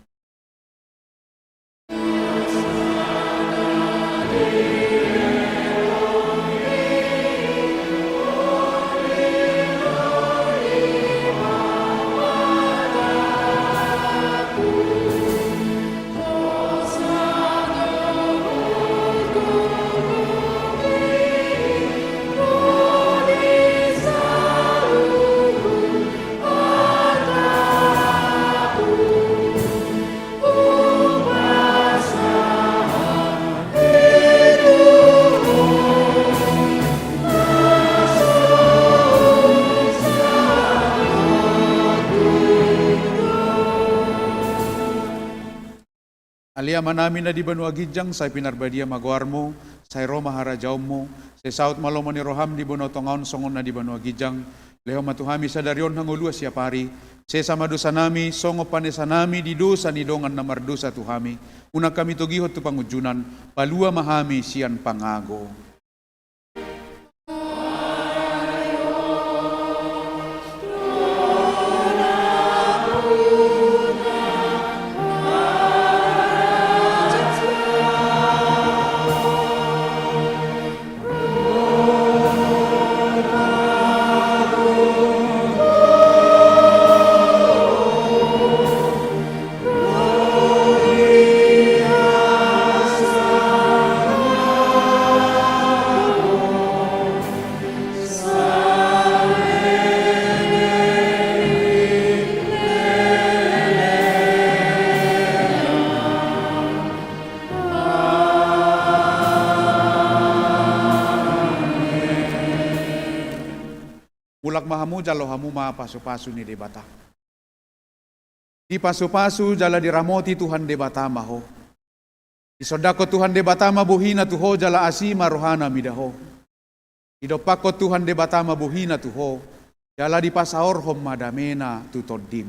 Ale Amanami na di banua ginjang, sai pinarbadia ma goarMu, sai ro ma harajaonMu, sai saut ma lomo ni rohaM di banua tonga on songon na di banua ginjang. Lehon ma tu hami sadari on hangoluan siap ari. Sesa ma dosanami songon panesanami di dosa ni dongan na mardosa tu hami. Unang hami togihon tu pangunjunan, palua ma hami sian pangago. Mulak ma hamu, jalo hamu ma pasupasu ni Debata. Dipasupasu jala diramoti Tuhan Debata ma ho. Disondangkon Tuhan Debata ma bohiNa tu ho jala asi ma rohaNa mida ho. Didompakkon Tuhan Debata ma bohiNa tu ho, jala dipasaorhon ma dameNa tu tondim.